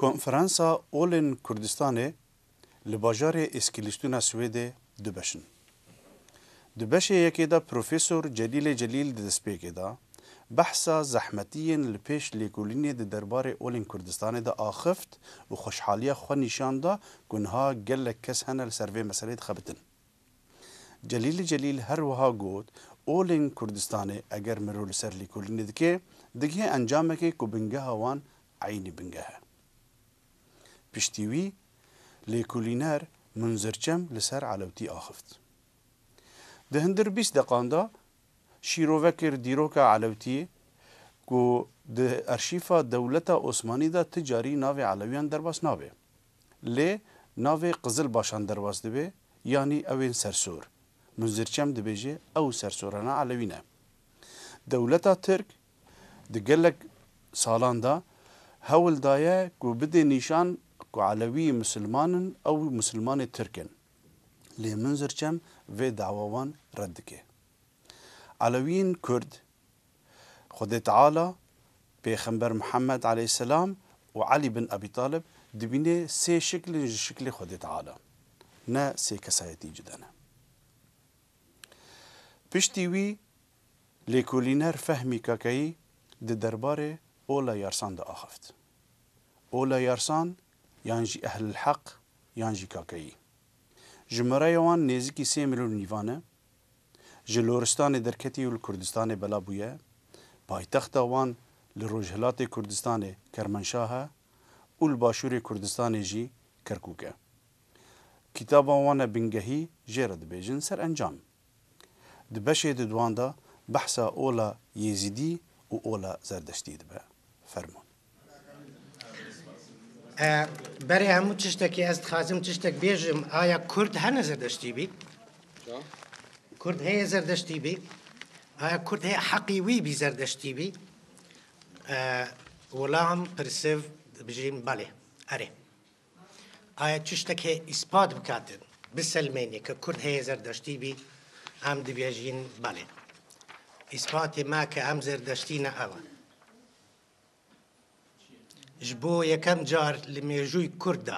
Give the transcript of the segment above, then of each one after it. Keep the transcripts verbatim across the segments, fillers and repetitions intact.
Konferansa Olên Kurdistanê li bajarê Eskilistûna Swêdê du beş in. Di beşê yekê de Profesor Celîlê Celîl di destpêkê de behsa zehmetiyên li pêş lêkolînê di derbarê olên Kurdistanê de axift û xweşhaliya xwe nîşan da ku niha gelek kes hene li ser vê meselê dixebitin. Celîlê Celîl her wiha got, olên Kurdistanê eger mirov li ser lêkolînê dike, digihê encamekê ku bingeha wan eynî bingeh e. Piştî wî lêkolîner Munzir Çem li ser Elewtî axift. Di hundir bîst deqan de şîrove kir dîroka Elewtiyê ku di arşîfa dewleta Osmanî de ti carî navê Elewiyan derbas nabe. Lê navê Qizilbaşan derbas dibe, yanî ew ên sersor. Munzir Çem dibêje, ew sersorana Elewî ne. Dewleta Tirk di gelek salan de hewl daye ku bide nîşan ku Elewî misilman in, ew misilmanê Tirk in. Lê Munzir Çem vê dawa wan red dike. Elewiyên Kurd, Xwedê Teala, Pêxember Mihemed aleyhisselam û Elî bin Ebî Talib dibîne sê şiklên ji şiklê Xwedê Teala, ne sê kesayetî cuda ne. Piştî wî lêkolîner Fehmî Kakayî di derbarê Ola Yarsan de axift. Ola Yarsan yan jî Ehlil Heq yan jî Kakayî. Jimareya wan nêzîkî sê milyon nîvan e. Ji Loristanê derketî û li Kurdistanê bela bûye. Paytexta wan li Rojhilatê Kurdistanê Kermanşah e û li Başûrê Kurdistanê jî Kerkûk e. Kitaba wan e bingehî jê re dibêjin Serencam. Di beşê di duan de behsa ola Yêzîdî û ola Zerdeştî dibe. Fermûn. E, berê hemû tiştekî ez dixwazim tiştek bêjim. Aya Kurd hene Zerdeştî bî? Kurd heye Zerdeştî bî? Aya Kurd heye heqî wî bî Zerdeştî bî? E, welam, pirsiv, dibijîm belê. Erê. Aya tiştek heye îspat bikatin, biselmênê ke Kurd heye Zerdeştî bî, em dibêjin belê. Îspatê me ke em Zerdeştî ne ew e. Ji bo yekem car li mêjûyê Kurd de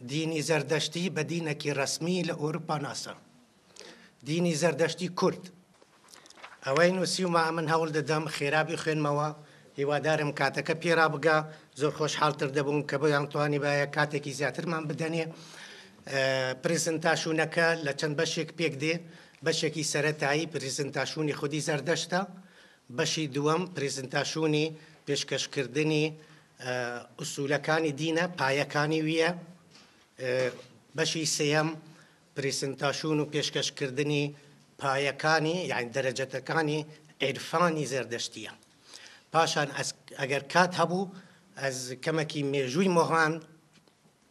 dînî Zerdeştî be dînekî resmî li Ewropa nas e. Dînî Zerdeştî Kurd. Ew ê nûsî û ma min hewl didim xêra bixwînmewa. Hîwadar im kateke pê re biga, zor xweşhaltir dibûm ke biyan twanî be katekî zêdetir man bidenê. E, prezentasyoneke li çend beşek pêk dê, beşekî seretayî prezentasyonê xwedî Zerdeşt e. Beşî duwem prezentasyonê pêşkeşkirdinê, e, usûlekanê dîn e, payekanê wî ye. E, beşî sêyem prezentasyonê û pêşkeşkirdinê payekanê, yanî derecetekanê îrfanê Zerdeştî ye. Paşan ez, eger kat hebû, ez kemekî mêjûyê mohan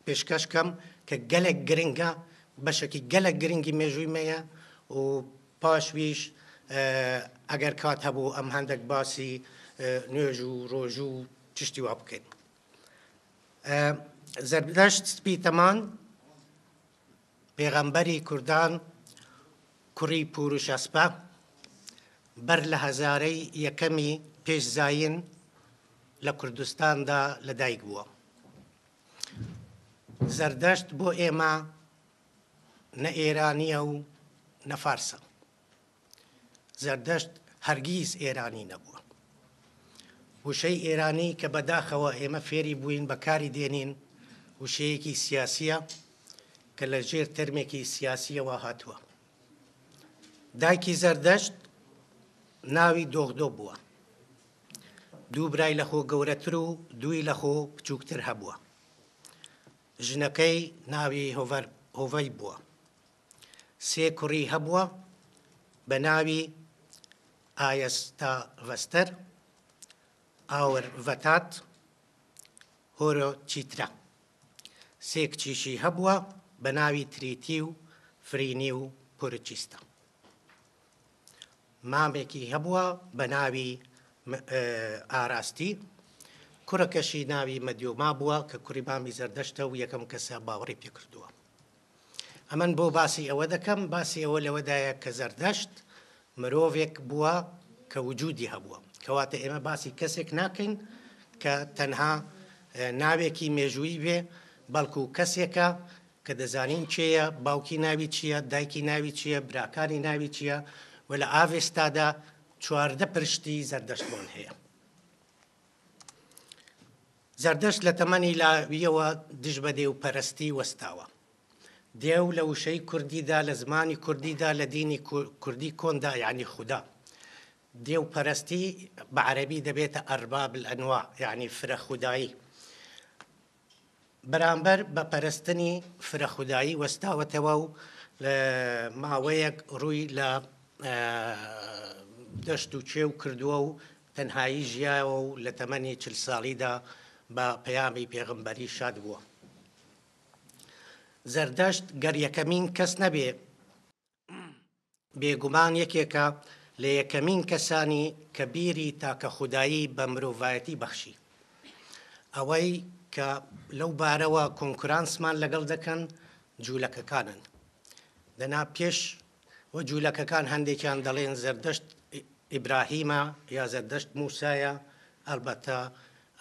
pêşkeş kem ke gelek giring e, beşekî gelek giringî mêjûyê me ye û paş wî jî, e, eger kat hebû, em hendek basî, e, nûêj û rojû û tiştî wa bikin. E, Zerdeşt Spî Teman, pêxemberî Kurdan, kurî Pûrişesp e, ber li hezarey yekemî pêş zayîn li Kurdistan de li dayik bû. Zerdeşt bo ême ne Êranî ye û ne Fars e. Zerdeşt hergîz Êranî nebû. Wişeyê Êranî ke bedaxewa ême fêrî bûyîn, bekarî dênîn, wişeyekî siyasî ye ke li jêr termekî siyasî ye wa hatûye. Dayikî Zerdeşt navî Doxdo bûye. Du birayî li xwe gewretir û duyî li xwe biçûktir hebûye. Jinekey navî Hover-, Hovey bûye. Sê kurî hebûye bi navî Ayesta Vester, Awer Vetat, Horo Çître. Sê kiçî jî hebûye bi navî Trîtî û Firînî û Purçîsta. Mamekî hebûye bi navî Me-, e, Arastî. Kureke jî navî Medyoma bûye ke kurî Mamî Zerdeşt e û yekem kes e bawerî pê kirduwe. Em ên bo basî ewe dikim, basî ewe li we de ye ke Zerdeşt mirovek bûye ke wicûdî hebûye. Kewate ême basî kesek nakin ke tenha ناوێکی مێژوویی بێ، بەڵکو کەسێکە کە دەزانین کێیە، باوکی ناوی چییە، دایکی ناوی چییە، براکانی ناوی چییە، و لە ئاڤێستادا چواردە پرشتی زەردەشتمان هەیە. زەردەشت لە تەمەنی لاویەوە دژ بە دێوپەرەستی وەستاوە. دێو لە وشەی کوردیدا، لە زمانی کوردیدا، لە دینی کو-، کوردی کۆندا، یعنی خودا. دێوپەرەستی بە عەرەبی دەبێتە ئەرباب الانواع، یعنی فرە خودایی. بەرامبەر بە پەرستنی فرە خودایی وەستاوەتەوە و لە ماوەیەک ڕووی لە، ئە، دەشت و چێو کردووە و تەنهایی ژیاوە و لە تەمەنی چل ساڵیدا بە پەیامی پێغەمبەری شاد بووە. زەردەشت گەر یەکەمین کەس نەبێ، بێگومان یەکێکە لە یەکەمین کەسانی کە بیری تاکە خودایی بە مرۆڤایەتی بەخشی. ئەوەی کە لەو بارەوە کۆنکورانسمان لەگەڵ دەکەن، جوولەکەکانن. دەنا پێش و جوولەکەکان هەندێکیان دەڵێن زەردەشت ئیبراهیمە یا زەردەشت موسایە. ئەلبەتە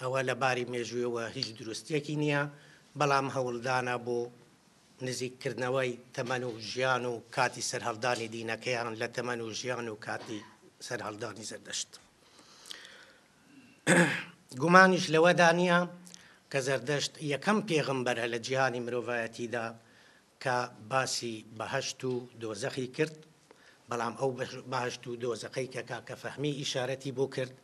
ئەوە لە باری مێژوویەوە هیچ دروستیەکی نییە، بەڵام هەوڵدانە بۆ نزیککردنەوەی تەمەن و ژیان و کاتی سەرهەڵدانی دینەکەیان لە تەمەن و ژیان و کاتی سەرهەڵدانی زەردەشت. گومانیش لەوەدا نییە کە زەردەشت یەکەم پێغەمبەرە لە جیهانی مرۆڤایەتیدا کە باسی بەهەشت و دۆزەخی کرد، بەڵام ئەو بەش-، بەهەشت و دۆزەخەی کە کاکە فەهمی ئیشارەتی بۆ کرد،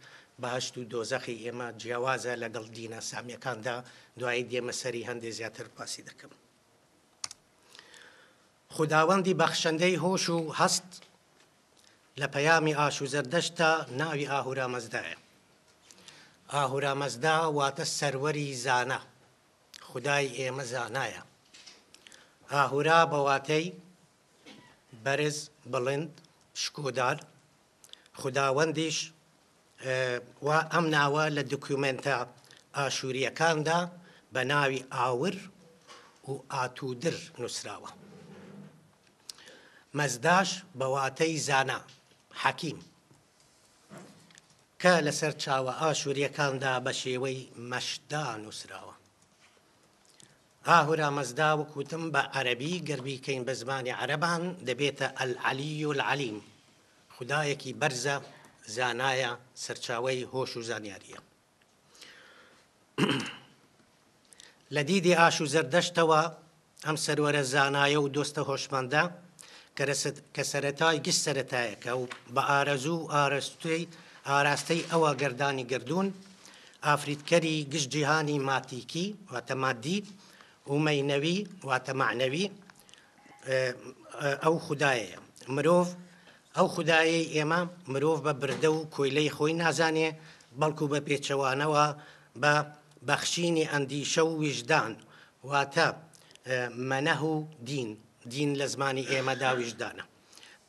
بەهەشت و دۆزەخی ئێمە جیاوازە لەگەڵ دینە سامیەکاندا، دوایی دێمە سەری هەندێ زیاتر باسی دەکەم. خوداوەندی بەخشەندەی هۆش و هەست لە پەیامی ئاش و زەردەشتا ناوی ئاهورا مەزدایە. ئاهورا مەزدا واتە سەروەری زانا. خودای ئێمە زانایە. ئاهورا بە واتەی بەرز، بڵند، شکۆدار. خوداوەندیش، ئە، وا ئەم ناوە لە دۆکیومێنتە ئاشووریەکاندا بە ناوی ئاور و ئاتودر نووسراوە. مەزداش بە واتەی زانا، حەکیم، کە لەسەر چاوە ئاشووریەکاندا بە شێوەی مەشدا نووسراوە. ئاهورا مەزدا، وەکوتم، بە عەرەبی، گەر بیکەین بە زمانی عەرەبان، دەبێتە العلی العلیم. خودایەکی بەرزە، زانایە، سەرچاوەی هۆش و زانیاریە. لە دیدی ئاش و زەردەشتەوە، ئەم سەروەرە زانایە و دۆستە هۆشمەندە کە رەسد-، کە سەرەتای گشت سەرەتایەکە و بە ئارەزوو و ئارەستەی، ئاراستەی ئەوە گەردانی گردوون، ئافریتکەری گشت جیهانی ماتیکی، واتە مادی، و مەینەوی، واتە مەعنەوی، ئە، ئە، ئەو خودایەیە. مرۆڤ، ئەو خودایەی ئێمە مرۆڤ بە بردە و کۆیلەی خۆی نازانێ، بەڵکو بە پێچەوانەوە بە بەخشینی ئەندیشە و ویژدان، واتە، ئە، مەنەه و دین، دین لە زمانی ئێمەدا ویژدانە،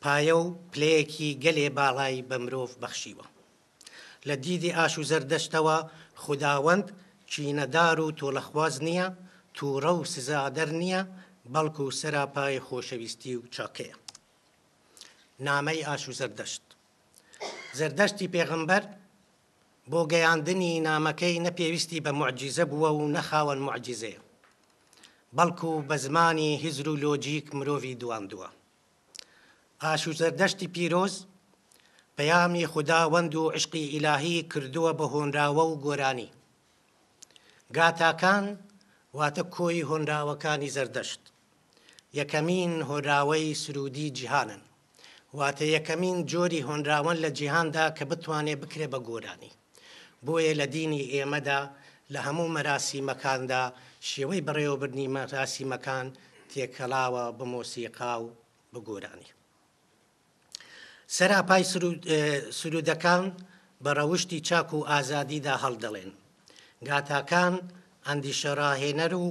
پایە و پلەیەکی گەلێ باڵای بە مرۆڤ بەخشیوە. لە دیدی ئاش و زەردەشتەوە، خوداوەند کینەدار و تۆڵەخواز نییە، تووڕە و سزادەر نییە، بەڵکو سەراپای خۆشەویستی و چاکەیە. نامەی ئاش و زەردەشت. زەردەشتی پێغەمبەر بۆ گەیاندنی نامەکەی نە پێویستی بە موعجیزە بووە و نە خاوەن موعجیزەیە، بەڵکو بە زمانی هزر و لۆجیک مرۆڤی دواندووە. ئاش و زەردەشتی پیرۆز پەیامی خوداوەند و عشقی ئیلاهی کردووە بە هۆنراوە و گۆرانی. گاتاکان واتە کۆی هۆنراوەکانی زەردەشت. یەکەمین هۆنراوەی سروودی جیهانن. واتە یەکەمین جۆری هۆنراوەن لە جیهاندا کە بتوانێ بکرێ بە گۆرانی. بۆیە لە دینی ئێمەدا لە هەموو مەراسیمەکاندا شێوەی بەڕێوەبردنی مەراسیمەکان تێکەڵاوە بە مۆسیقا و بە گۆرانی. سەراپای سرود-، ئێ، سرودەکان بە ڕەوشتی چاک و ئازادیدا هەڵدەڵێن. گاتاکان ئەندیشەڕاهێنەر و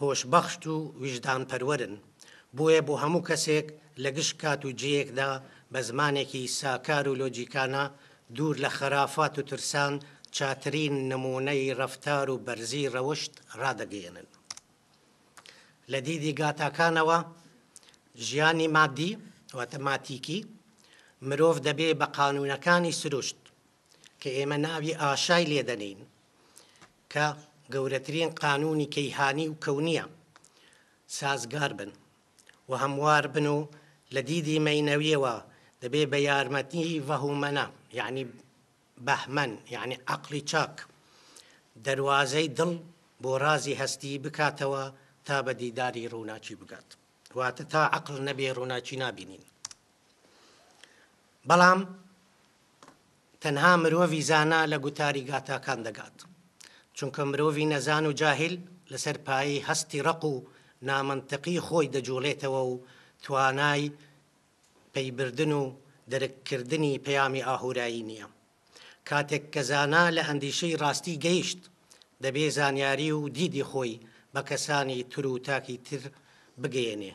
هۆشبەخش و ویژدانپەروەرن. بۆیە بۆ هەموو کەسێک لە گشت کات و جێیەکدا بە زمانێکی ساکار و لۆجیکانە، دوور لە خەرافات و ترسان، چاترین نموونەی ڕەفتار و بەرزی ڕەوشت ڕادەگەیەنن. لە دیدی گاتاکانەوە، ژیانی مادی، واتە ماتیکی، مرۆڤ دەبێ بە قانوونەکانی سروشت، کە ئێمە ناوی ئاشای لێدەنین، کە گەورەترین قانوونی کەیهانی و کەونیە سازگار بن و هەموار بن و لە دیدی مەینەویەوە دەبێ بە یارمەتی ڤەهومەنە، یعنی بەهمەن، یعنی عەقڵی چاک، دەروازەی دڵ بۆ ڕازی هەستی بکاتەوە تا بە دیداری ڕووناکی بگات. واتە تا عەقڵ نەبێ ڕووناکی نابینین. بەڵام تەنها مرۆڤی زانا لە گوتاری گاتاکان دەگات. چونکە مرۆڤی نەزان و جاهیل لەسەر پایەی هەستی ڕق و نامەنتقی خۆی دەجوڵێتەوە و توانای پەیبردن و دەرککردنی پەیامی ئاهورایی نییە. کاتێک کە زانا لە ئەندیشەی ڕاستی گەیشت، دەبێ زانیاری و دیدی خۆی بە کەسانی تر و تاکی تر بگەیەنێ،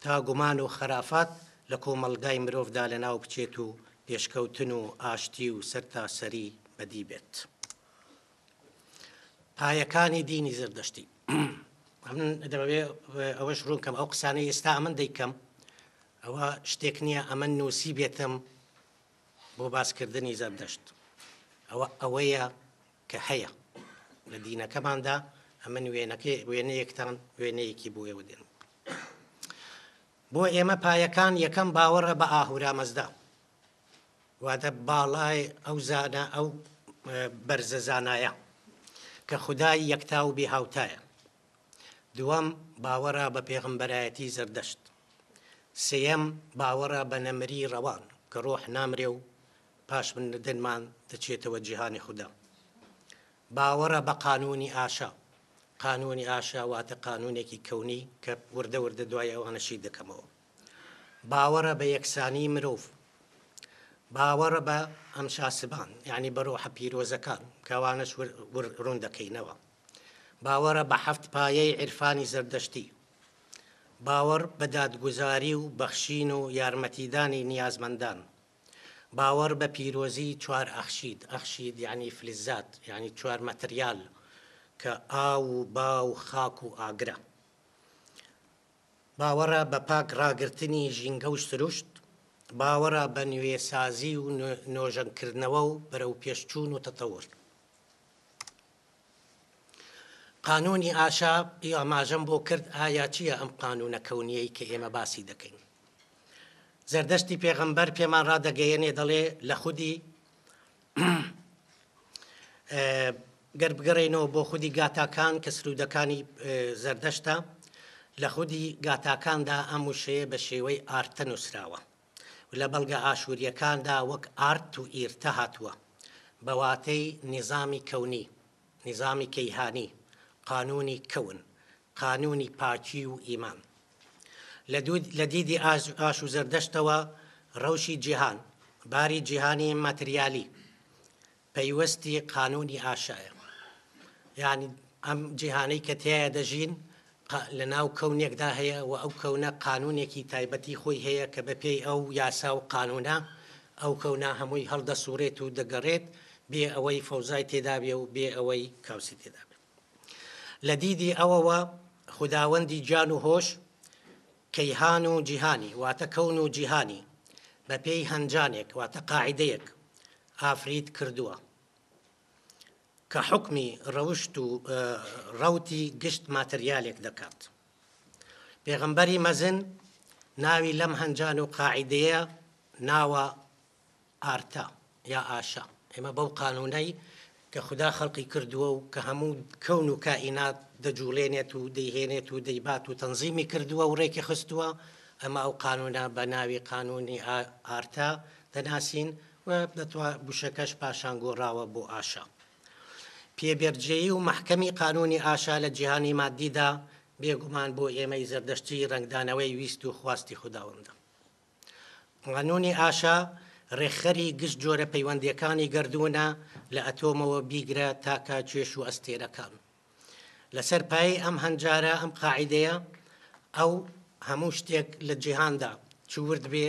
تا گومان و خەرافات لە کۆمەڵگای مرۆڤدا لە ناو بچێت و پێشکەوتن و ئاشتی و سەرتاسەری بەدی بێت. پایەکانی دینی زەردەشتی. من دەمەوێ ئەوەش ڕوون کەم، ئەو قسانەی ئێستا ئەمن دەیکەم، ئەوە شتێک نییە ئەمن نووسی بێتم بۆ باسکردنی زەردەشت. ئەوە ئەوەیە کە هەیە لە دینەکەماندا. ئەمن وێنەکەی، وێنەیەکتان، وێنەیەکی بۆ ئێوە دێنم. بۆ ئێمە پایەکان، یەکەم باوەڕە بە ئاهورامەزدا، واتە باڵای ئەو زانە، ئەو، ئە، بەرزە زانایە کە خودای یەکتا و بێهاوتایە. دووەم باوەڕە بە پێغەمبەرایەتی زەردەشت. سێیەم باوەڕە بە نەمری ڕەوان کە ڕۆح نامرێ و پاش مردنمان دەچێتەوە جیهانی خودا. باوەڕە بە قانوونی ئاشا. قانوونی ئاشا واتە قانوونێکی کەونی کە وردە وردە دوای ئەوانە شی دەکەمەوە. باوەڕە بە یەکسانی مرۆڤ. باوەڕە بە ئەم شاسبان، یعنی بە ڕۆحە پیرۆزەکان کە ئەوانەش ور-، ور-، ڕوون دەکەینەوە. باوەڕە بە حەفت پایەی عیرفانی زەردەشتی. باوەڕ بە دادگوزاری و بەخشین و یارمەتیدانی نیازمەندان. باوەڕ بە پیرۆزی چوار ئەخشید، ئەخشید یعنی فلزات، یعنی چوار مەتریال کە ئاو و با و خاک و ئاگرە. باوەڕە بە پاک ڕاگرتنی ژینگە و سروشت، باوەڕە بە نوێسازی و نو-، نۆژەنکردنەوە و بەرەو پێشچوون و تەتەور. قانوونی ئاشا، ئاماژەم بۆ کرد، ئایا چییە ئەم قانوونە کەونیەی کە ئێمە باسی دەکەین؟ زەردەشتی پێغەمبەر پێمان ڕادەگەیەنێ، دەڵێ لە خودی، ئە، گەر بگەڕێینەوە بۆ خودی گاتاکان کە سرودەکانی، ئە، زەردەشتە، لە خودی گاتاکاندا ئەم وشەیە بە شێوەی ئارتە نووسراوە و لە بەڵگە ئاشووریەکاندا وەک ئارت و ئیرتە هاتووە، بە واتەی نیزامی کەونی، نیزامی کەیهانی، قانوونی کەون، قانوونی پاکی و ئیمان. لە دوو-، لە دیدی ئاش-، ئاش و زەردەشتەوە ڕەوشی جیهان، باری جیهانی ماتریالی، پەیوەستی قانوونی ئاشایە. یعنی ئەم جیهانەی کە تیایە دەژین، قا-، لە ناو کەونێکدا هەیە و ئەو کەونە قانوونێکی تایبەتی خۆی هەیە کە بە پێی ئەو یاسا و قانوونە ئەو کەونە هەمووی هەڵدەسوڕێت و دەگەڕێت، بێ ئەوەی فەوزای تێدا بێ و بێ ئەوەی کاوسی تێدا بێ. لە دیدی ئەوەوە خوداوەندی گیان و هۆش، کەیهان و جیهانی، واتە کەون و جیهانی، بە پێی هەنجانێک، واتە قاعیدەیەک ئافریت کردووە کە حکمی ڕەوشت و، ئە، ڕەوتی گشت ماتریالێک دەکات. پێغەمبەری مەزن ناوی لەم هەنجان و قاعیدەیە ناوە ئارتا یا ئاشا. ئێمە بەو قانوونەی کە خودا خەڵقی کردووە و کە هەموو کەون و کائینات دەجوڵێنێت و دەیهێنێت و دەیبات و تەنزیمی کردووە و ڕێکی خستووە، ئەمە ئەو قانوونە بە ناوی قانوونی ئا-، ئارتا دەناسین و دەتوا بوشەکەش پاشان گۆڕاوە بۆ ئاشا. پێبێرجێی و مەحکەمی قانوونی ئاشا لە جیهانی مادیدا بێگومان بۆ ئێمەی زەردەشتی ڕەنگدانەوەی ویست و خواستی خوداوەندە. قانوونی ئاشا ڕێکخەری گشت جۆرە پەیوەندیەکانی گەردوونە، لە ئەتۆمەوە بیگرە تاکە کێش و ئەستێرەکان. لەسەر پایەی ئەم هەنجارە، ئەم قاعیدەیە، ئەو هەموو شتێک لە جیهاندا، چ ورد بێ،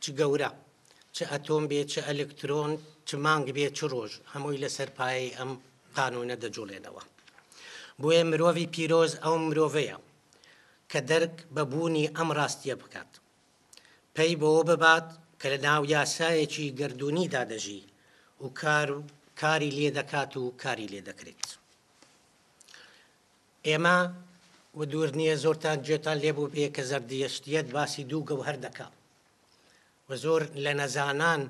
چ گەورە، چ ئەتۆم بێ، چ ئەلکترۆن، چ مانگ بێ، چ ڕۆژ، هەمووی لەسەر پایەی ئەم قانوونە دەجوڵێنەوە. بۆیە مرۆڤی پیرۆز ئەو مرۆڤەیە کە دەرک بە بوونی ئەم ڕاستیە بکات. پەی بەوە ببات کە لە ناو یاسایەکی گەردوونیدا دەژی و کار و کاری لێ دەکات و کاری لێ دەکرێت. ئێمە و دوور نییە زۆرتان جێتان لێ بوو بێ کە زەردیەشتیەت باسی دوو گەوهەر دەکا و زۆر لە نەزانان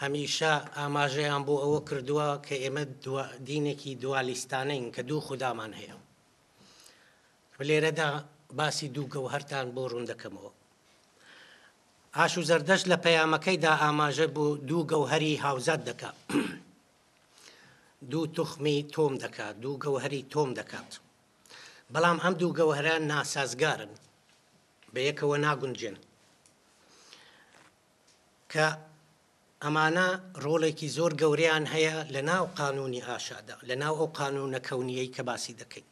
هەمیشە ئاماژەیان بۆ ئەوە کردووە کە ئێمە دوا- دینێکی دوالیستانەین کە دوو خودامان هەیە. لێرەدا باسی دوو گەوهەرتان بۆ ڕوون دەکەمەوە. ئاش و زەردەشت لە پەیامەکەیدا ئاماژە بۆ دوو گەوهەری هاوزات دەکات. دوو توخمی تۆم دەکات، دوو گەوهەری تۆم دەکات. بەڵام ئەم دوو گەوهەرە ناسازگارن، بە یەکەوە ناگونجێن. کە ئەمانە ڕۆڵێکی زۆر گەورەیان هەیە لە ناو قانونی ئاشادا، لە ناو ئەو قانونە کەونیەی کە باسی دەکەین.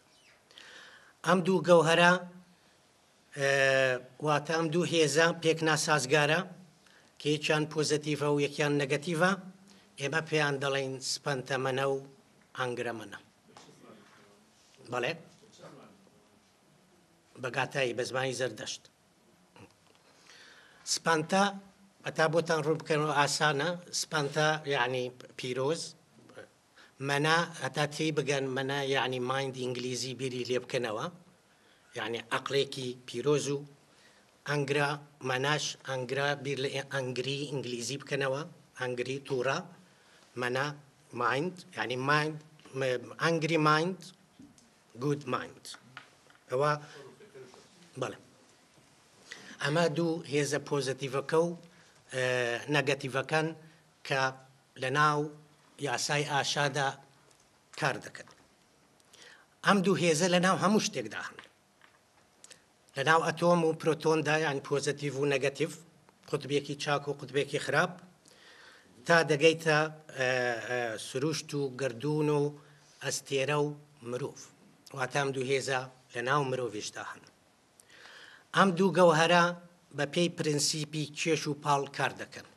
ئەم دوو گەوهەرە، ئە، واتە ئەم دوو هێزە پێک ناسازگارە کە یەکیان پۆزەتیڤە و یەکیان نەگەتیڤە، ئێمە پێیان دەڵێن سپەنتەمەنە و ئەنگرەمەنە. بەڵێ؟ بەگاتایی بە زمانی زەردەشت. سپانتا، هەتا بۆتان ڕوون بکەنەوە ئاسانە، سپانتا یعنی پیرۆز، مەنا، هەتا تێی بگەن، مەنا یعنی مایند ئینگلیزی بیری لێ بکەنەوە، یعنی عەقلێکی پیرۆز و ئەنگرا، مەناش ئەنگرا، بیر لە ئەنگری ئینگلیزی بکەنەوە، ئەنگری تووڕە، مەنا مایند، یعنی مایند، ئەنگری مایند، گود مایند. ئەوە، بەڵێ. ئەمە دوو هێزە پۆزەتیڤەکە و، ئە، نەگەتیڤەکەن کە لە ناو یاسای ئاشادا کار دەکەن. ئەم دوو هێزە لە ناو هەموو شتێکدا هەن. لە ناو ئەتۆم و پرۆتۆندا، یعنی پۆزەتیڤ و نەگەتیڤ، قوتبێکی چاک و قوتبێکی خراپ، تا دەگەیتە، ئە، ئە، سروشت و گەردوون و ئەستێرە و مرۆڤ. واتە ئەم دوو هێزە لە ناو مرۆڤیشدا هەن. ئەم دوو گەوهەرە بە پێی پرنسیپی کێش و پاڵ کار دەکەن.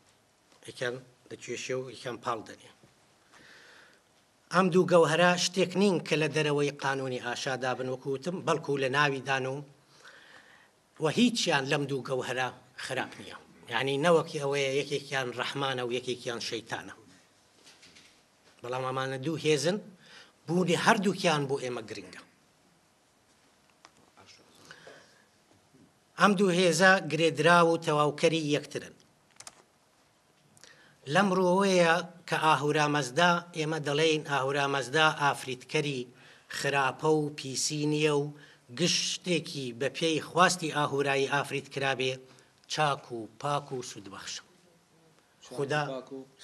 یەکیان دەکێشێ و یەکیان پاڵ دەنێ. ئەم دوو گەوهەرە شتێک نین کە لە دەرەوەی قانونی ئاشادا بن، وەکو وتم، بەڵکو لە ناویدان و، و هیچیان لەم دوو گەوهەرە خراپ نییە. یعنی نەوەکی ئەوەیە یەکێکیان ڕەحمانە و یەکێکیان شەیتانە. بەڵام ئەمانە دوو هێزن، بوونی هەردووکیان بۆ ئێمە گرنگە. ئەم دوو هێزە گرێدراو و تەواوکەری یەکترن. لەم ڕووەوەیە کە ئاهورامەزدا، ئێمە دەڵێین ئاهورامەزدا ئافریتکەری خراپە و پیسی نییە و گشت شتێکی بە پێی خواستی ئاهورایی ئافریت کرابێ، چاک و پاک و سوودبەخشە. خودا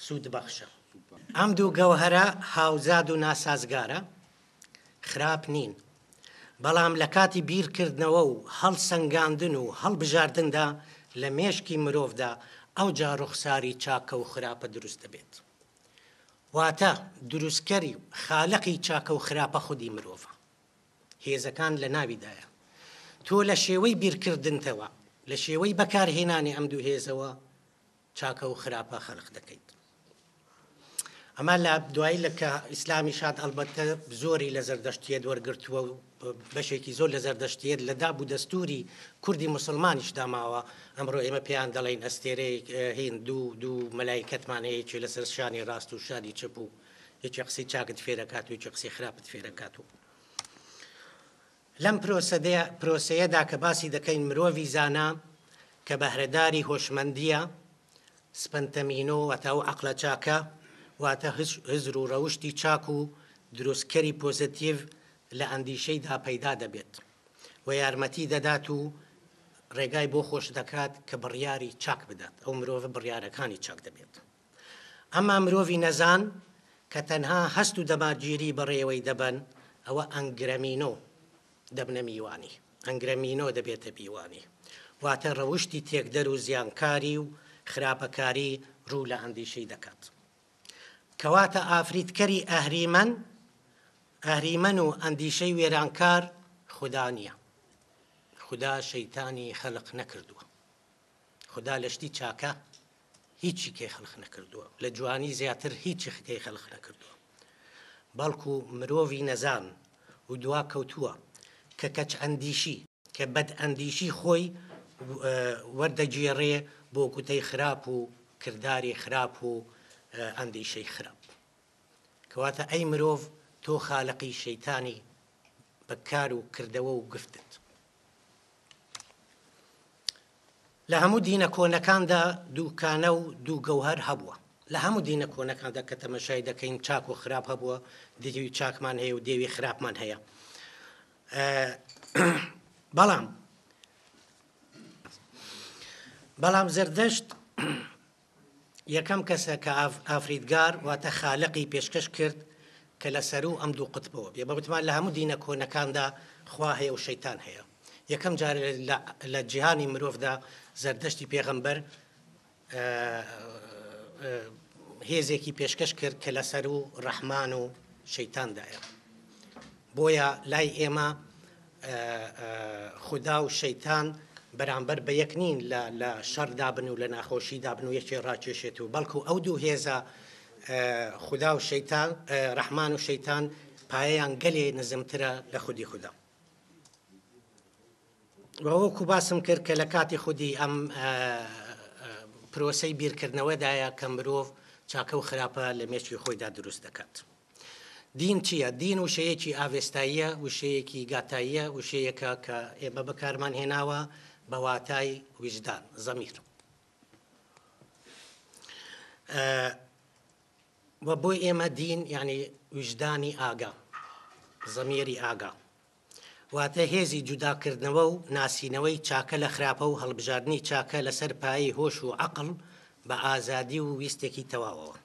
سوودبەخشە. ئەم دوو گەوهەرە هاوزاد و ناسازگارە، خراپ نین. بەڵام لە کاتی بیرکردنەوە و هەڵسەنگاندن و هەڵبژاردندا لە مێشکی مرۆڤدا ئەوجا ڕوخساری چاکە و خراپە دروست دەبێت. واتە دروستکەری و خالقی چاکە و خراپە خودی مرۆڤە. هێزەکان لە ناویدایە. تۆ لە شێوەی بیرکردنتەوە، لە شێوەی بەکارهێنانی ئەم دوو هێزەوە چاکە و خراپە خەلق دەکەیت. ئەمە لە دوایی لە کە ئیسلامی شاد ئەلبەتە زۆری لە زەردەشتیەت وەرگرتووە و بەشێکی زۆر لە زەردەشتیەت لە داب و دەستوری کوردی موسڵمانیش داماوە. ئەمڕۆ ئێمە پێیان دەڵێن ئەستێرەیەک، ئە، هین دوو، دوو مەلایکەتمان هەیە، یەکێ لەسەر شانی ڕاست و شانی چپ و یەکێ قسەی چاکت فێرەکات و یەکێ قسەی خراپت فێرەکات و لەم پرۆسەدەیە-، پرۆسەیەدا کە باسی دەکەین مرۆڤی زانا کە بەهرەداری هۆشمەندیە، سپەنتەمینۆ، واتە ئەو عەقلە چاکە، واتە هز-، هزر و ڕەوشتی چاک و دروستکەری پۆزەتیڤ لە ئەندیشەیدا پەیدا دەبێت و یارمەتی دەدات و ڕێگای بۆ خۆش دەکات کە بڕیاری چاک بدات. ئەو مرۆڤە بڕیارەکانی چاک دەبێت. ئەمما مرۆڤی نەزان کە تەنها هەست و دەمارگیری بەڕێوەی دەبەن، ئەوە ئەنگرەمینۆ دەبنە میوانی. ئەنگرەمینۆ دەبێتە میوانی. واتە ڕەوشتی تێکدەر و زیانکاری و خراپەکاری ڕوو لە ئەندیشەی دەکات. کەواتە ئافریتکەری ئەهریمەن، ئەهریمەن و ئەندیشەی وێرانکار خودا نییە. خودا شەیتانی خەلق نەکردووە. خودا لە شتی چاکە هیچی کەی خەلق نەکردووە. لە جوانی زیاتر هیچی کەی خەلق نەکردووە. بەڵکو مرۆڤی نەزان و دوا کەوتووە کە کەچ ئەندیشی، کە بەد ئەندیشی خۆی، ئە، وەردەگێڕێ بۆ گوتەی خراپ و کرداری خراپ و، ئە، ئەندیشەی خراپ. کەواتە ئەی مرۆڤ، تۆ خالقی شەیتانی بە کار و کردەوە و گفتت. لە هەموو دینە کۆنەکاندا دوو کانە و دوو گەوهەر هەبووە. لە هەموو دینە کۆنەکاندا کە تەمەشای دەکەین، چاک و خراپ هەبووە، دێوی چاکمان هەیە و دێوی خراپمان هەیە. ئە، بەڵام، بەڵام زەردەشت یەکەم کەسە کە ئاف-، ئافریدگار، واتە خالقی پێشکەش کرد کە لە سەروو ئەم دوو قوتبەوە بێ. بە گوتمان لە هەموو دینە کۆنەکاندا خوا هەیە و شەیتان هەیە. یەکەم جار لە، لە جیهانی مرۆڤدا زەردەشتی پێغەمبەر، ئە، ئە، هێزێکی پێشکەش کرد کە لە سەروو ڕەحمان و شەیتاندایە. بۆیە لای ئێمە، ئە، ئە، خودا و شەیتان بەرامبەر بە یەک نین لە، لە شەڕدا بن و لە ناخۆشیدا بن و یەکێ ڕاکێشێت و بەڵکو ئەو دوو هێزە، ئە، خودا و شەیتان، ئە، ڕەحمان و شەیتان پایەیان گەلێ نزمترە لە خودی خودا. و وەکو باسم کرد کە لە کاتی خودی ئەم، ئە، ئە، پرۆسەی بیرکردنەوەدایە کە مرۆڤ چاکە و خراپە لە مێشکی خۆیدا دروست دەکات. دین چییە؟ دین وشەیەکی ئاڤێستاییە، وشەیەکی گاتاییە، وشەیەکە کە ئێمە بەکارمان هێناوە بە واتای ویژدان، زەمیر. ئە، و بۆ ئێمە دین یعنی ویژدانی ئاگا، زەمیری ئاگا. واتە هێزی جوداکردنەوە و ناسینەوەی چاکە لە خراپە و هەڵبژاردنی چاکە لەسەر پایەی هۆش و عەقڵ بە ئازادی و ویستێکی تەواوەوە.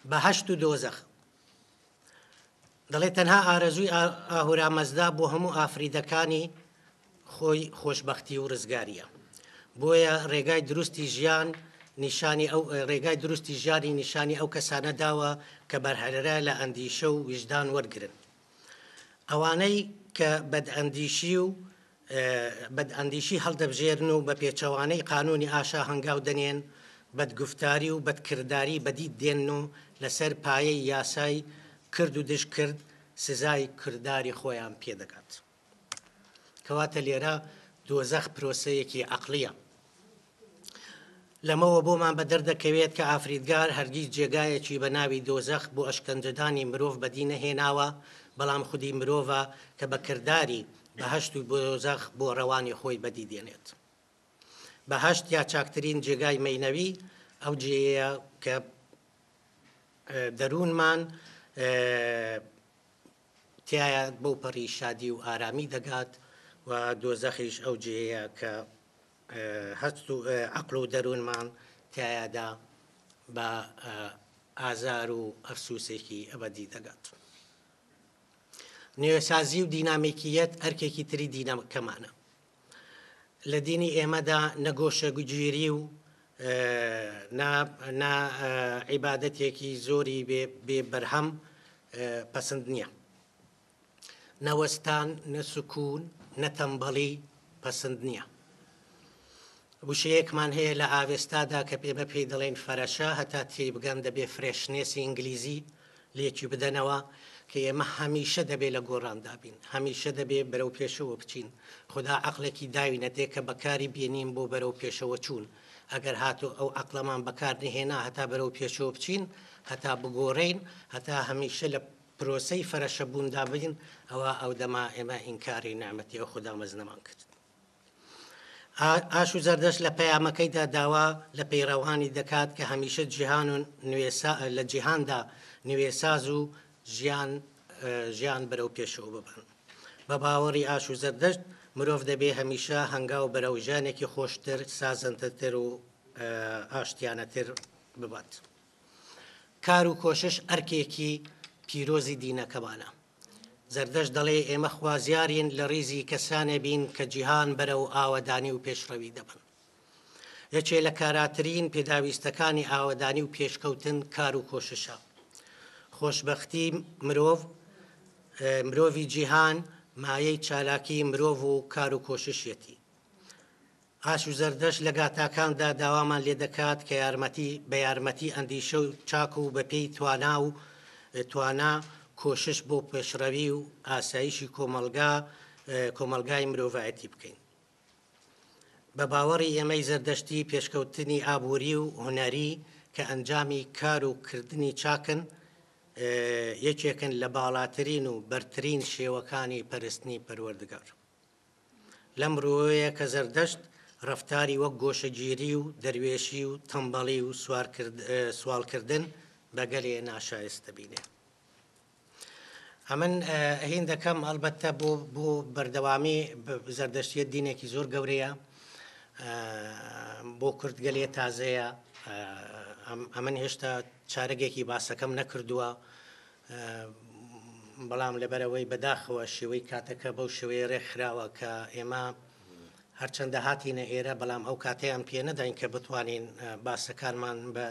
بەهەشت و دۆزەخ. دەڵێ تەنها ئارەزووی ئا-، ئاهورامەزدا بۆ هەموو ئافریدەکانی خۆی خۆشبەختی و ڕزگاریە. بۆیە ڕێگای دروستی ژیان نیشانی ئەو، ڕێگای دروستی ژیانی نیشانی ئەو کەسانە داوە کە بەرهەرە لە ئەندیشە و ویژدان وەرگرن. ئەوانەی کە بەدئەندیشی و، ئە، بەدئەندیشی هەڵدەبژێرن و بە پێچەوانەی قانونی ئاشا هەنگاو دەنێن، بەدگوفتاری و بەدکرداری بەدی دێن و لەسەر پایەی یاسای کرد و دژ کرد سزای کرداری خۆیان پێدەگات. کەواتە لێرە دۆزەخ پرۆسەیەکی عەقڵیە. لەمەوە بۆمان بە دەردەکەوێت کە ئافریدگار هەرگیز جێگایەکی بە ناوی دۆزەخ بۆ ئەشکەنجەدانی مرۆڤ بەدی نەهێناوە، بەڵام خودی مرۆڤە کە بە کرداری بەهەشت و دۆزەخ بۆ ڕەوانی خۆی بەدی دێنێت. بەهەشت یا چاکترین جێگای مەینەوی ئەو جێیە کە، ئە، دەروونمان، ئە، تیایە بەو پەڕی شادی و ئارامی دەگات و دۆزەخیش ئەو جێیە کە، ئە، هەست و، ئە، عەقڵ و دەروونمان تیایەدا بە، ئە، ئازار و ئەفسوسێکی ئەبەدی دەگات. نوێسازی و دینامیکیەت ئەرکێکی تری دینەکەمانە. لە دینی ئێمەدا نە گۆشەگیری و، ئە، نە، نە، ئە، عیبادەتێکی زۆری بێ، بێ بەرهەم، ئە، پەسند نییە. نە وەستان، نە سکون، نە تەمبەڵی پەسند نییە. وشەیەکمان هەیە لە ئاوێستادا کە ئێمە پێی دەڵێن فەرەشە، هەتا تێی بگەن دەبێ فرێشنێسی ئینگلیزی لێکی بدەنەوە کە ئێمە هەمیشە دەبێ لە گۆڕاندا بین، هەمیشە دەبێ بەرەو پێشەوە بچین. خودا عەقڵێکی داوینەتێ کە بەکاری بێنین بۆ بەرەو پێشەوە چوون. ئەگەر هاتوو ئەو عەقڵەمان بەکار نهێنا هەتا بەرەو پێشەوە بچین، هەتا بگۆڕین، هەتا هەمیشە لە پرۆسەی فەرەشەبووندا بین، ئەوە ئەو دەما ئێمە ئینکاری نعمەتی ئەو خودا مەزنەمان کرد. ئا-، ئاش و زەردەشت لە پەیامەکەیدا داوا لە پەیڕەوانی دەکات کە هەمیشە جیهان و نوێسا-، لە جیهاندا نوێساز و ژیان، ئە، ژیان بەرەو پێشەوە ببەن. بە باوەڕی ئاش و زەردەشت، مرۆڤ دەبێ هەمیشە هەنگاو بەرەو ژیانێکی خۆشتر، سازەندەتر و، ئە، ئاشتیانەتر ببات. کار و کۆشش ئەرکێکی پیرۆزی دینەکەمانە. زەردەشت دەڵێ ئێمە خوازیارین لە ڕیزی کەسانێ بین کە جیهان بەرەو ئاوەدانی و پێشڕەوی دەبەن. یەکێ لە کاراترین پێداویستەکانی ئاوەدانی و پێشکەوتن کار و کۆششە. خۆشبەختی مرۆڤ، ئە، مرۆڤی جیهان مایەی چالاکی مرۆڤ و کار و کۆششیەتی. ئاش و زەردەشت لە گاتاکاندا داوامان لێ دەکات کە یارمەتی، بە یارمەتی ئەندیشە و چاک و بە پێی توانا و، ئە، توانا کۆشش بۆ پێشڕەوی و ئاسایشی کۆمەڵگا، ئە، کۆمەڵگای مرۆڤایەتی بکەین. بە باوەڕی ئێمەی زەردەشتی پێشکەوتنی ئابووری و هونەری کە ئەنجامی کار و کردنی چاکن، یەکێکن لە باڵاترین و بەرترین شێوەکانی پەرستنی پەروەردگار. لەم ڕووەیە کە زەردەشت ڕەفتاری وەک گۆشەگیری و دەروێشی و تەمبەڵی و سوارکرد-، ئە، سوالکردن بە گەلێ ناشایست دەبینێ. ئەمن، ئە، هین دەکەم، ئەلبەتە بۆ، بۆ بەردەوامی ب-، زەردەشتیەت دینێکی زۆر گەورەیە. ئە، بۆ کورد گەلێ تازەیە. ئە، ئەم-، ئەمن هێشتا چارەگێکی باسەکەم نەکردووە. ئە، بەڵام لەبەرەوەی بەداخەوە شێوەی کاتەکە بەو شێوەیە ڕێکخراوە کە ئێمە هەرچەندە هاتینە ئێرە، بەڵام ئەو کاتەیان پێ نەداین کە بتوانین، ئە، باسەکانمان بە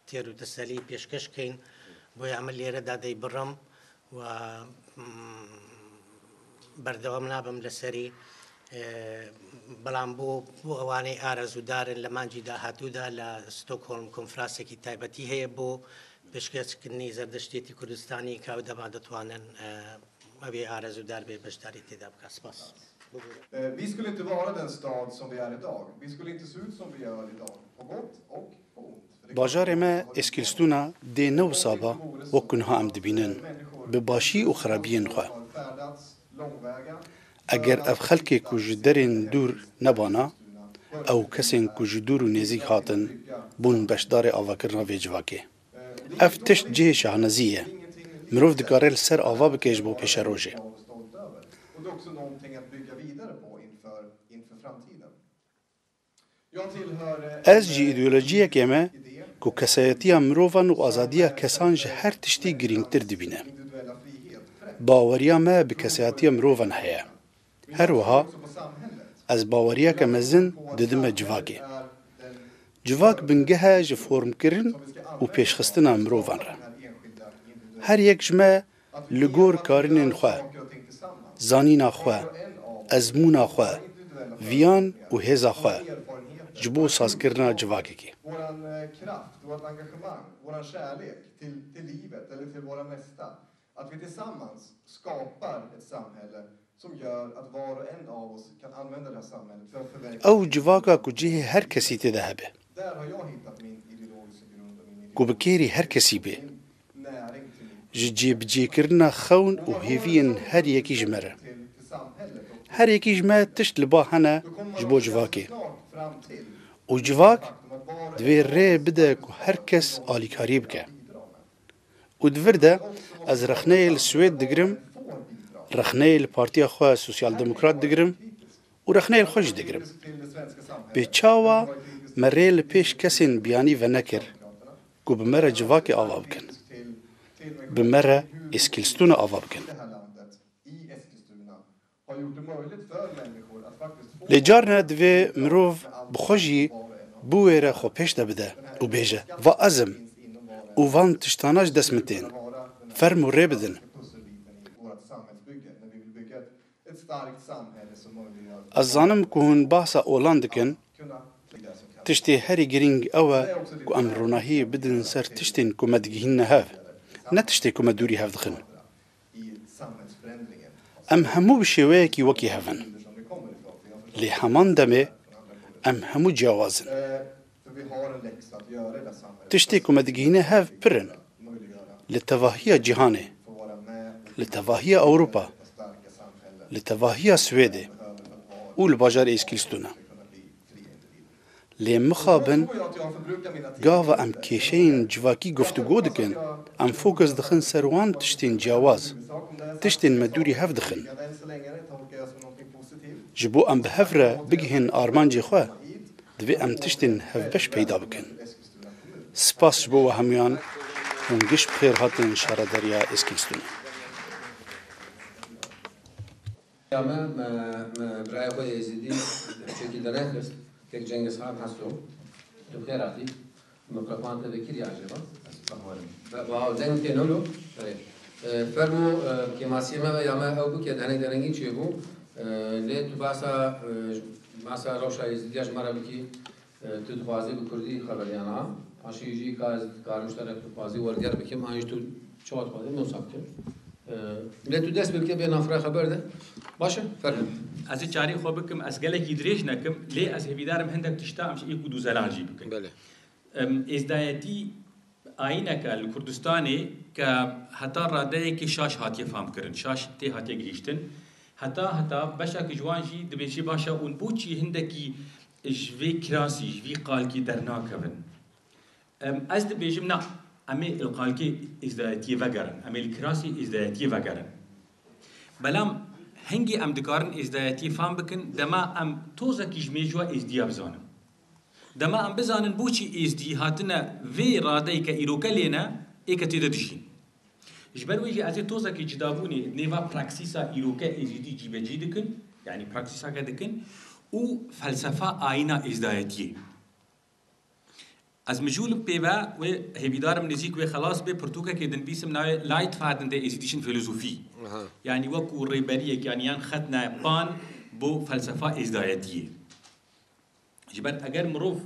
تێر و تەسەلی پێشکەش کەین. بۆیە ئەمە لێرەدا دەیبڕم و، م، بەردەوام نابم لەسەری. ئێ، بەڵام بۆ، بۆ ئەوانەی ئارەزوودارن، لە مانگی داهاتوودا لە ستۆکهۆڵم کۆنفرانسێکی تایبەتی هەیە بۆ پێشکەشکردنی زەردەشتێتی کوردستانی کە ئەو دەما دەتوانن، ئێ، ئەوێ ئارەزوودار بێ بەشداری تێدا بکات. سپاس. Eh, vi skulle inte vara den stad som vi är idag. Vi skulle inte se ut som vi gör idag. På gott och på ont. Bajarê me Eskilstuna dê ne wisa ba wek ku niha em dibînin, bi başî û xerabiyên xwe. Eger ev xelkê ku ji derên dûr nebana, ew kesên ku ji dûr û nêzîk hatin, bûn beşdarê avakirina vê civakê. Ev tişt cihê şahnezî ye. Mirov dikare li ser ava bike ji bo pêşerojê. Ez ji îdeolojiyekê me ku kesayetiya mirovan û azadiya kesan ji her tiştî girîngtir dibîne. Baweriya me bi kesayetiya mirovan heye. Her wiha ez baweriyeke mezin didime civakê. Civak bingeh e ji formkirin û pêşxistina mirovan re. Her yek ji me li gor karînên xwe, zanîna xwe, ezmûna xwe, viyan û hêza xwe ji bo sazkirina civakekê. Våran, eh, kraft, vårt engagemang, våran kärlek till, till livet eller till våra nästa. Att vi tillsammans skapar ett samhälle som gör att var och en av oss kan använda det här samhället för att förverkliga Ew civaka ku cihê her kesî tê de hebe. Där har jag hittat min ideologiska grund och min ideologiska ku bi kêrî her kesî bê. Ji cêbicêkirina xewn û hêviyên her yekî ji me re. Her yekî ji me tişt li ba hene ji bo civakê. Û civak divê rê bide ku her kes alîkariyê bike. Û di vir de ez rexneyê li Swêd digirim, rexneyê li partiya xwe Sosyal Demokrat digirim û rexneyê li xwe jî digirim. Bê çawa me rê li pêş kesên biyanî venekir ku bi me re civakê ava bikin? Bi me re Eskilstuna ava bikin? Lê carna divê mirov bi xwe jî biwêre xwe pêş de bide û bêje, va ez im û van tiştana ji dest min tên. Fermo rê bidin. Ez zanim ku hûn bahsa olan dikin. Tiştê herî girîng ew e ku em ronahiyê bidin ser tiştên ku me digihîne hev, ne tiştê ku me dûrî hev dixin. Em hemû bi şêweyekî wekî hev in. Lê heman demê em hemû ciyawaz in. Tiştê ku me digihîne hev pir in. Li tevahiya cîhanê, li tevahiya Ewropa, li tevahiya Swêdê û li bajarê Eskilstuna. Lê mixabin, gava em kêşeyên civakî guftûgo dikin, em fokus dixin ser wan tiştên ciyawaz, tiştên me dûrî hev dixin. Ji bo em bi hev re bigihên armancê xwe, divê em tiştên hevbeş peyda bikin. Spas ji bo we hemûyan, hûn giş bi xêr hatin şaredariya Eskilstûnê. Ya me, me, me birayê xwe Êzidî çekî dernexist, kek Cengiz Han Heso. Tu bi xêr hatî. Mikrofon te vekir ya acaba? Be, be, deng tê nolo? Erê. E, fermo, e, kêmasiyê me ve ya me ew bû ke denek derengî çêbû. E, lê tu basa, e, basa rewşa Êzidiya ji me re bikî. E, tu dixwazî bi kurdî xeber yana? Paşê jî ka ez dikarim ji te re tu dixwazî werger bikim, an jî tu çawa dixwazî, min wisa bikim. E, lê tu dest pê bike bê navxwe xeber de. Baş e? Fermo. Ez ê çarê xwe bikim, ez gelekî dirêj nekim, lê ez hêvîdar im hindek tişta em ji êk û du zelan jî bikin. Belê. Em, êzdayetî Ayîneke li Kurdistanê ke heta radeyekê şaş hatiye famkirin, şaş tê hatiye gihîştin. Heta, heta beşek ji wan jî dibêjî, baş e, hûn boçî hindekî ji vê kirasî, ji vî qalkî dernakevin? Em, ez dibêjim, na, em ê li qalkê êzdayetiyê vegerin, em ê li kirasê êzdayetiyê vegerin. Belam hingê em dikarin êzdayetiyê fam bikin, dema em tozekî ji mêjûya êzdiya bizanin. Dema em bizanin boçî êzdî hatine vê radeyê ke îroke lê ne, ê ke tê de dijîn. Ji ber wê jî ez ê tozekî cidabûnê nêva praksîsa îroke êzîdî cîbecî dikin, yanî praksîsake dikin û felsefa ayîna êzdayetiyê. Ez mijûl im pê ve, wê hêvîdar im nêzîk wê xelas bê, pirtûkekê dinivîsim navê Leitfaden der Esidischen Philosophie. Aha. Yanî wekû rêberiyek, yanî yan xetne pan bo felsefa êzdayetiyê. Ji ber eger mirov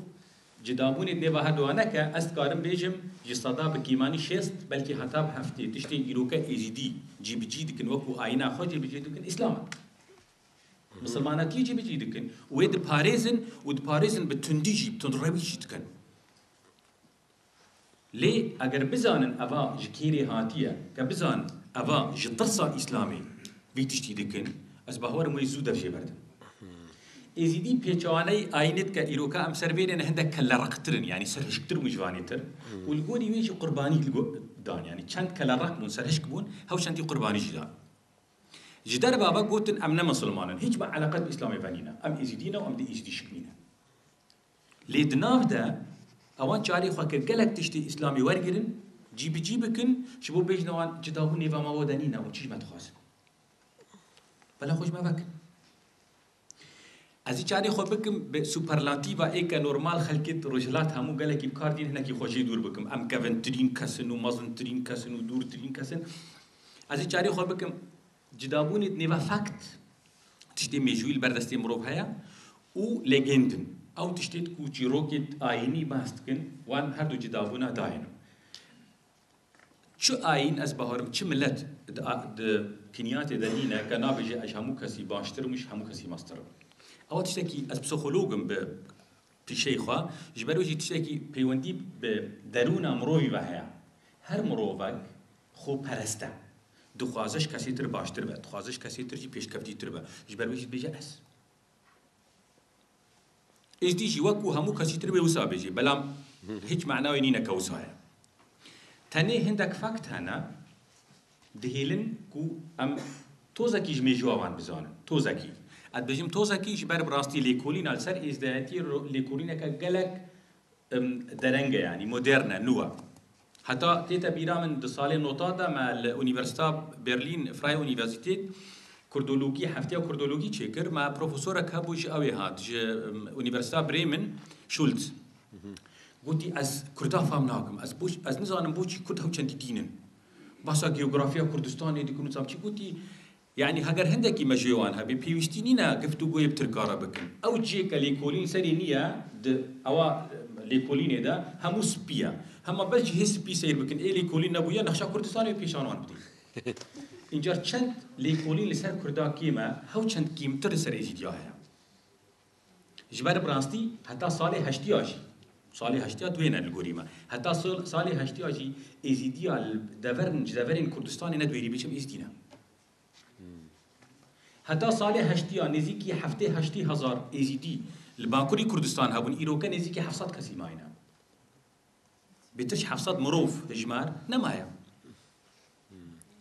cidabûnê di nêva her duwa neke, ez dikarim bêjim, ji seda bi kêmanî şêst, belkî heta bi heftê, tiştên îroke êzîdî cîbicî dikin, wekû ayîna xwe cîbicî dikin, Îslam e. Misilmanetiyê cîbicî dikin û wê diparêzin û diparêzin bi tundî jî, bi tundrewî jî dikin. Lê eger bizanin eva ji kêrê hatiye, ke bizanin eva ji tirsa Îslamê vî tiştî dikin, ez bawer im wê zû dev jê berdin. Êzîdî pêçewaneyî ayînê dike, îroka em ser vê nêne hindek kellereqtir in, yanî serhişktir bûn ji vanê tir. Û li gorî wê jî qurbanî li go-, dan, yanî çend kellereq bûn, serhişk bûn, hew çendî qurbanî jî dan. Ji derve ve gotin, em ne misilman in, hîç me eleqet bi Îslamê ve nîne. Em êzîdî ne û em dê êzîdî şikmînin. Lê di nav de ewan çarê xwe kir gelek tiştê Îslamê wergirin, cîbicî bikin, ji bo bêjin wan cidabûn nêva me we de nîne û çi ji me dixwazin. Bela xwe ji me vekin. Ez ê çarê xwe bikim bi superlatîva ê ke normal xelkê rojhilat hemû gelekî bi kar dîn, hinekî xwe jê dûr bikim. Em kevintirîn kes in û mezintirîn kes in û dûrtirîn kes in. Ez ê çarê xwe bikim, cidabûnê di nêva fakt, tiştê mêjûyî li ber destê mirov heye, û legend in. Ew tiştê ku çîrokê ayînî behs dikin, wan her du cidabûna dayîn in. Çi ayîn, ez bawerim, çi milet di a-, di kinyatê de nîne ke nabêje ez ji hemû kesî baştir im û ji hemû kesî mestir im. Ew tiştekî, ez psîkolog im bi pîşeyê xwe, ji ber wê jî tiştekî peywendî bi derûna mirovî ve heye. Her mirovek xweperest e. Dixwaze ji kesê tir baştir be, dixwaze ji kesê tir jî pêşkeftîtir be. Ji ber wê jî dibêje ez. Êzdî jî wekû hemû kesî tir bê wisa bêjî, belam hiç manayê nîne ke wisa ye. Tenê hindek fakt hene, dihêlin ku em tozekî ji mêjûya wan bizanin. Tozekî. Ez dibêjim tozekî ji ber bi rastî lêkolîna li ser êzdayetiyê ro-, lêkolîneke gelek, em, dereng e, yanî modern e, nû e. Heta tête bîra min di salê nota de me li Unîversîta Berlîn, Freie Universität, Kurdologî, hefteya Kurdologî çêkir. Me profesorek hebû ji ew ê hat, ji, em, Unîversîta Bremen, Schulz. Gotî, ez Kurda fam nakim. Ez boş, ez nizanim boçî Kurd hew çendî dîn in. Basa geografiya Kurdistanê dikin û çi gotî, yanî heger hindekî me ji wan hebe, pêwîstî nîne giftûgoyê bi tirka re bikin. Ew cihê ke lêkolîn serê nî ye, di ewa lêkolînê de hemû spî ye. Hema belkî hê spî seyr bikin, ê lêkolîn nebûye, nexşa Kurdistanê pêşan wan bidî. Încar çend lêkolîn li ser Kurda kêm e, hew çend kêmtir li ser Êzîdiya heye. Ji ber bi rastî heta salê heştiya jî, salê heştiya duê ne li gorî me. Heta sal-, salê heştiya jî Êzîdiya li deverin, ji deverên Kurdistanê ne duêrî biçim Êzîdî ne. Heta salê heştiya nêzîkî heftê heştê hezar Êzîdî li Bakurî Kurdistan hebûn, îroke nêzîkî heft sed kesî mayîne. Bêtir ji heft sed mirov hijmar nemaye.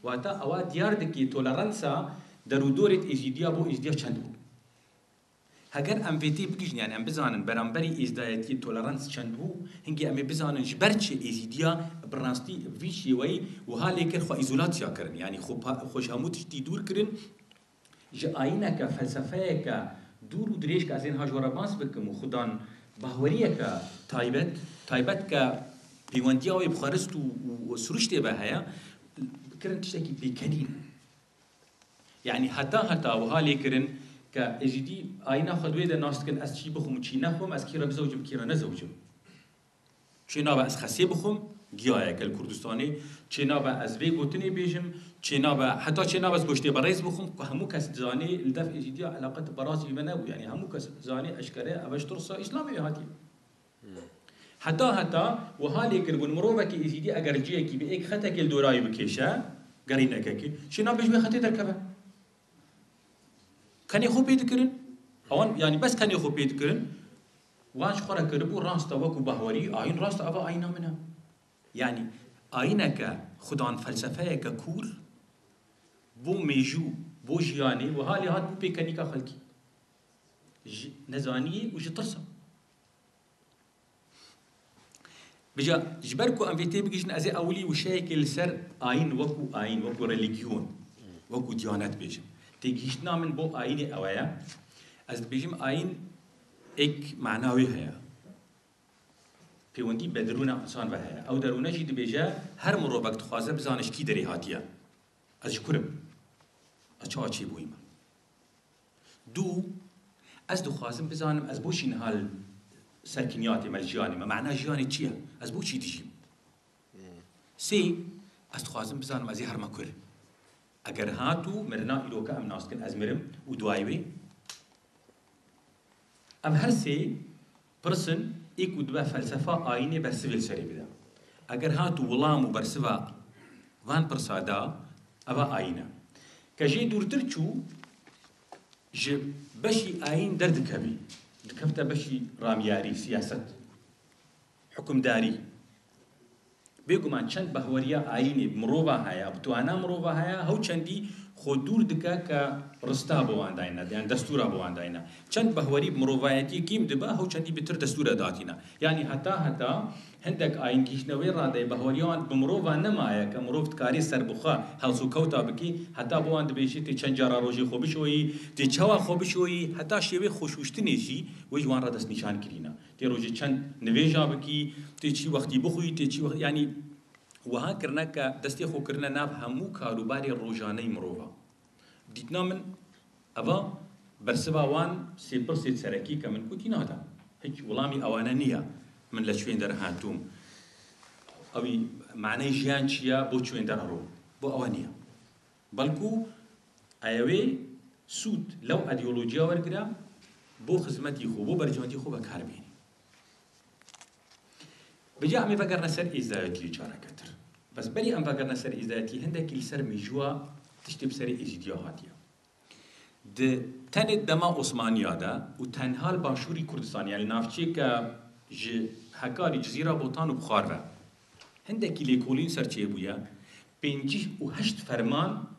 Wata ewa diyar dikî toleransa derûdorê Êzîdiya bo Êzîdiya çend bû. Heger em vê tê bigihîjin, yanî em bizanin beramberî êzdayetiyê tolerans çend bû, hingê em ê bizanin ji ber çi Êzîdiya bi rastî vî şêweyî wiha lê kir xwe îzolasya kirin, yanî xwe pa-, xwe ji hemû tiştî dûr kirin, ji ayîneke, felsefeyeke dûr û dirêj ke ez ê niha ji we re bas bikim û xudan bahweriyeke taybet, taybet ke pêwendiya wê bi xwerist û, û, û siruştê ve heye, kirin tiştekî pêkenîn. Yanî heta, heta wiha lê kirin ke Êzîdî ayîna xwe di wê de nas dikin, ez çî bixwim û çî nexwim, ez kî re bizewicim, kî re nezewicim. Çê nabe ez xesê bixwim, giyayeke li Kurdistanê, çê nabe ez vê gotinê bêjim, çê nabe, heta çê nabe ez goştê berêz bixwim, ku hemû kes dizanê li dev Êzîdiya eleqet berazî ve nebû. Yanî hemû kes dizanê eşkere ev ji tirsa Îslamê hatiye. Heta heta wiha lê kiribûn, mirovekî êzîdî eger li cihekî bi êk xetekê li dorayê bikêşe, gerînekekê, şêna pêş wê xetê derkeve. Kenê xwe pê dikirin. Ewan, yanî bes kenê xwe pê dikirin. Wan ji xwe re kiribû, rast e, wekû bahwerî, ayîn rast e, eva ayîna min e. Yanî ayîneke, xudan felsefeyeke kûr, bo mêjû, bo jiyanê, wiha lê hat bû pêkenîka xelkî. Ji nezaniyê û ji tirsa. Bija, ji ber ku em vê têbigihîjin, ez ê ewilî wişeyekê li ser ayîn, wekû ayîn, wekû relîgiyon, wekû diyanet bêjim. Têgihîştina min bo ayînê ewe ye. Ez dibêjim ayîn êk mana wê heye. Pêwendî bi derûna însan ve heye. Ew derûne jî dibêje, her mirovek dixwaze bizane ji kî derê hatiye. Ez ji kur im? Ez çawa çêbûyî me? Du, ez dixwazim bizanim ez bo çi niha li ser kinyatê me, li jiyanê me, mana jiyanê çi ye? Ez bo çi dijîm? Sê, ez dixwazim bizanim ez ê herme kur. Eger hat û mirina îro ke em nas dikin, ez mirim û duayê wê? Ev her sê pirsin ê ku dibe felsefa ayînê bersivê li serê bide. Eger hat û wilam û bersiva van pirsa da, eva ayîn e. Ke jê dûrtir çû, ji beşî ayîn derdikevî, dikevte beşî ramyarî, siyaset, hukimdarî. Bêguman çend bahweriya ayînê bi mirova heye, bi twana mirova heye, hew çendî xwe dûr dike ke rista bo wan dayne, yan destûra bo wan dayne. Çend bahwerî bi mirovayetiyê kêm dibe, hew çendî bitir destûre datîne. Yanî heta heta hindek ayîn gihîştine wê radeyê, bahweriya wan bi mirova nemaye ke mirov dikarê serbixwe helsûkewta bikê, heta bo wan dibêjî tê çend cara rojê xwe bişoyî, tê çawa xwe bişoyî, heta şêwê xweşûştinê jî wê ji wan re destnîşan kirîne. Tê rojê çend nivêja bikî, tê çî wextî bixwî, tê çî wext-, yanî wiha kirine ke destê xwe kirine nav hemû karûbarê rojaneyî mirova. Dîtina min eva bersiva wan sê pirsê serekî ke min gotî nade. Hiç wilamî ewane niye. Min le çi wênde re hatûm? Ewî maneyê jiyan çi ye? Bo çi wênde re rûm? Bo ewe niye. Belkû ewê sûd lew îdeolojiya wergire, bo xizmetî xwe, bo berjewendî xwe vekar bênî. Vêca em ê vegerine ser êzdayetiyê çareketir. Bes berî em vegerine ser êzdayetiyê, hindekî li ser mêjûwa tiştê bi serê êzîdiya hatiye. Di tenê dema Osmaniya de û tenha li başûrî Kurdistanê, yanî navçeyeke ji Hekarî, Cizîra, Botan û Buxar ve, hindekî lêkolîn ser çêbûye, pêncî û heşt ferman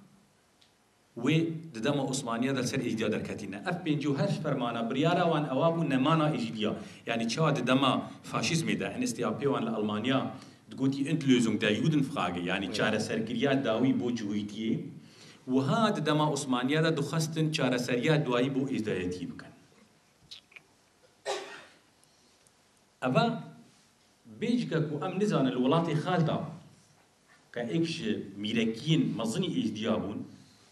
wê di dema Osmaniya de li ser Êzîdiya derketîne. Ev pêncî û heşt fermana, biryara wan ewa bû nemana Êzîdiya. Yanî çawa di dema faşîzmê de, N S D A P wan li Almanya digotî Endlösung der Judenfrage, yanî çareserkiriya dawî bo cihûyîtiyê, wiha di dema Osmaniya de dixwestin çareseriya dawî bo êzdayetî bikin. Eva bêjike ku em nizanin li welatê xal de ke êk ji mîrekiyên mezinî Êzdiya bûn,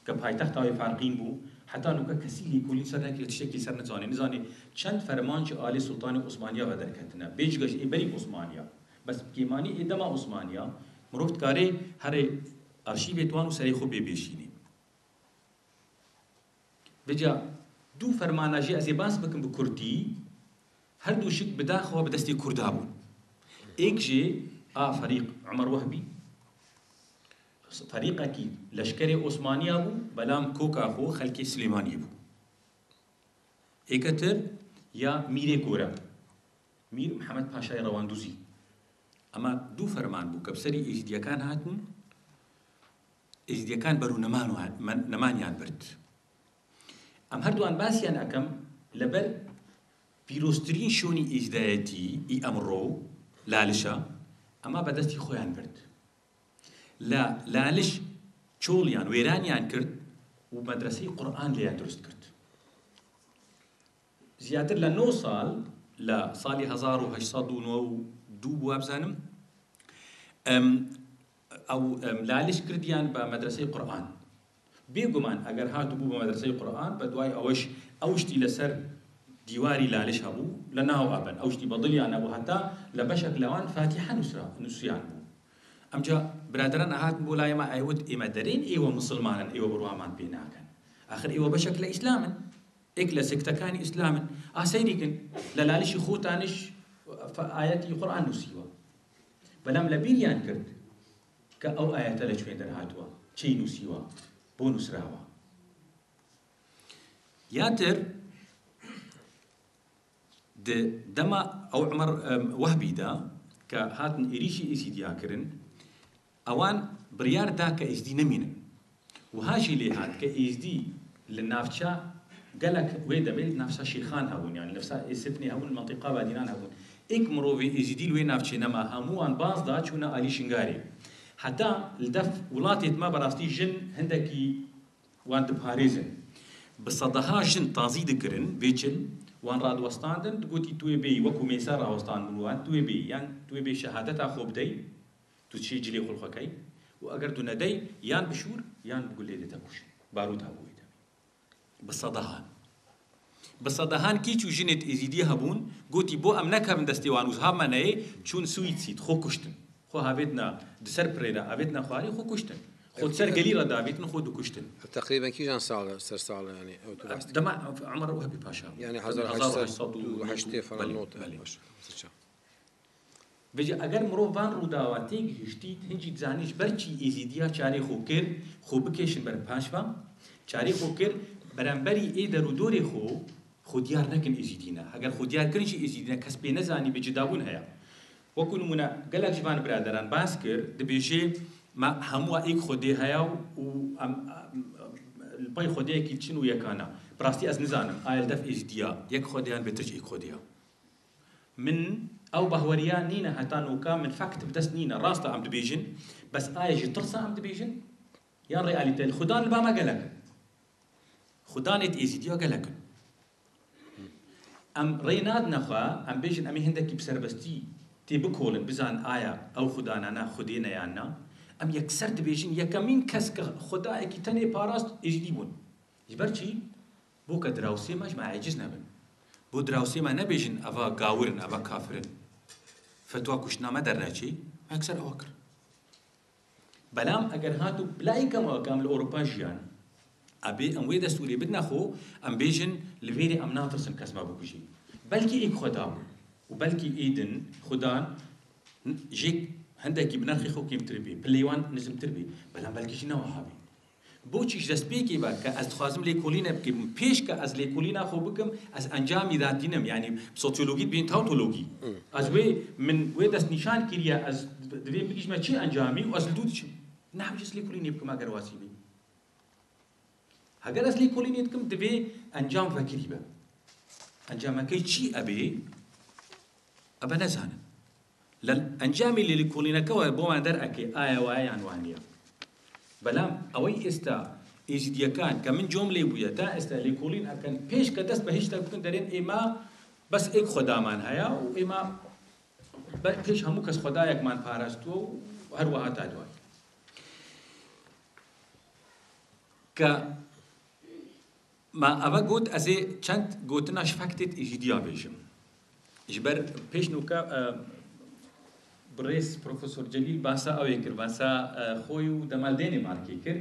ke paytexta wê Farqîn bû, heta nûke kesî lêkolîn ser nekiriye, tiştekî ser nizanê. Nizanê çend ferman ji alê Sultanê Osmaniya ve derketine. Bêjike ji ê berî Osmaniya. Bes bi kêmanî ê dema Osmaniya, mirov dikarê herê arşîvê wan û serê xwe pê bêşînê. Vêca du fermana jî ez ê bas bikim bi kurdî, her du şik bi daxwa bi destê kurda bûn. Êk jê a Ferîq Umer Wehbî, ferîqekî leşkerê Osmaniya bû, belam koka xwe xelkê Silêmaniyê bû. Êketir ya Mîrê Kore, Mîr Mihemed Paşayê Rewandûzî. Ema du ferman bû ke bi serî Êzîdiyekan hatin, Êzîdiyekan ber û neman wan, men-, nemaniyan bird. Em her duan basiyan ekem, leber pîroztirîn şonî êzdayetî î emro, Laliş e, ema be destî xwe yan bird. La Laliş çoliyan, wêraniyan kird û medreseyî Quran lê ya dirust kird. Ziyatir le no sal, le salî hezar û heşt sed û nod û du bû, ez bizanim, em, ew, em, Laliş kirdiyan be medreseyî Quran. Bêguman eger hatibû be medreseyî Quran, be duayê ewiş, ew ştî li ser dîwarî Laliş hebû, li nav aben. Ew ştî bediliyan hebû, heta li beşek li wan Fatiha nusra-, nusriyan bû. Emca biraderan hatin bo layê me, ewt ême derên, êwe misilman in, êwe bi ruaman pê nakin. Axir êwe beşek li Îslam in. Êk li sektekanî Îslam in. A seyrî kin, li Lalişî Xotaniş Ayetî Quran nûsîwa. Belam li bîriyan kirt ke ew ayete li çi wê derhatiwa, çi nûsîwa, bo nûsrawa. Ya tir di dema ew Umer, em, Wehbî de ke hatin êrîşî Êzîdiya kirin, ewan biryar da ke Êzîdî nemînin. Wiha jî lê hat ke Êzdî li navça gelek wê demê li navça Şêxan hebûn, yani li navça Êsifnê hebûn, li mentiqa Badînan hebûn. Êk mirovê Êzîdî li wê navçê nema, hemû wan baz da çûne alî Şingalê. Heta li def welatê dima berastî jin hindekî wan diparêzin. Bi sedeha jin tazî dikirin vê çil, wan radiwestandin, digotî tu wê bêyî, wekû mêsa rawestandin wan, tu wê bêyî, yan tu wê bêyî şehadeta xwe bidey. Tu çi cilê xwe li xwe key û eger tu nedey, yan bi şûr, yan bi gulê dê te kuşin. Barût hebû wê demê. Bi sedehan. Bi sedehan kîç û jinêt Êzîdî hebûn, gotî, bo em nekevin destê wan û ziha me neyê, çûn suîsîd, xwe kuştin. Xwe havêtina di ser pirê de, avêtina xwarî, xwe kuştin. Xwe di ser gelî re davêtin, xwe dikuştin. Teqrîben kîjan sal, ser sal yani, ew tu bahs dikî? Dema Umer Wehbî Paşa bû. Yani hezar heşt sed û heştê falan. Belê, not, belê. Baş. Vêca eger mirov van rûdawa têgihiştît, hin jî dizanî ji ber çî Êzîdiya çarê xwe kir, xwe bikêşin ber paşva, çarê xwe kir, beramberî ê derûdorê xwe, xwe diyar nekin Êzîdî ne. Heger xwe diyar kirin jî Êzîdî ne, kes pê nezanî, bê cidabûn heye. Wekû nimûne, gelek ji van biraderan bas kir, dibêje, me hemû êk Xwedê heye û em, em, li pey Xwedêyekî diçin û yekana. Bi rastî ez nizanim, aya li def Êzîdiya, yek Xwedê yan bêtir ji êk Xwedê ya. Min ew bahweriya nîne heta noka, min fakt bi dest nîne. Rast e em dibêjin, bes aya ji tirsa em dibêjin, yan realîte? Xudan li ba me gelek in. Xudanê di Êzîdiya gelek in. Em rê nadine xwe, em bêjin em ê hindekî bi serbestî tê bikolin, bizanin aya ew xudanane Xwedê ne yan na. Em yekser dibêjin, yekemîn kes ke Xwedayekî tenê parast Êzîdî bûn. Ji ber çî? Bo ke dirawsê me ji me eciz nebin. Bo dirawsê me nebêjin, eva gawir in, eva kafir in. Fetwa kuştina me derneçê, me yekser ewa kir. Belam eger hat û bila êkem ava ke em li Ewropa jiyan, ebê em wê destûrê bidine xwe, em bêjin, li vêrê em natirsin kes me bikujê. Belkî êk Xweda bû û belkî ê din, Xudan, jêk hindekî bi nerxê xwe kêmtir bê, pilê wan nizimtir bê. Belam belkî jî ne wiha bê. Bo çî ji destpêkê ve ke ez dixwazim lêkolîne bikim, pêş ke ez lêkolîna xwe bikim, ez encamî datînim, yanî sosyologî dibên tautologî. Hmm. Ez wê, min wê destnîşan kiriye, ez divê bigihîjme çi encamî û ez li dû diçim. Nehewce ez lêkolînê bikim eger wazî bê. Heger ez lêkolînê dikim, divê encam vekirî be. Encamekê çi ebê? Ebe nezanin. Li encamê lêkolîneke we bo me dereke, aya waye yan waniye. Belam ewey êsta Êzîdiyekan ke min com lê bûye, ta êsta lêkolîn ekin, pêş ke dest be hiştek bikin, derên ê me bes êk Xwedaman heye û ê me be-, pêş hemû kes Xwedayekman parastiye û her wiha ta duayî. Ke Ma eve got, ez ê çend gotina ji fektêt Êzîdiya bêjim. Ji ber pêş nûka, e, birêz Profesor Celîl basa ew ê kir, basa, e, xwe û dema li Dênêmarkê kir.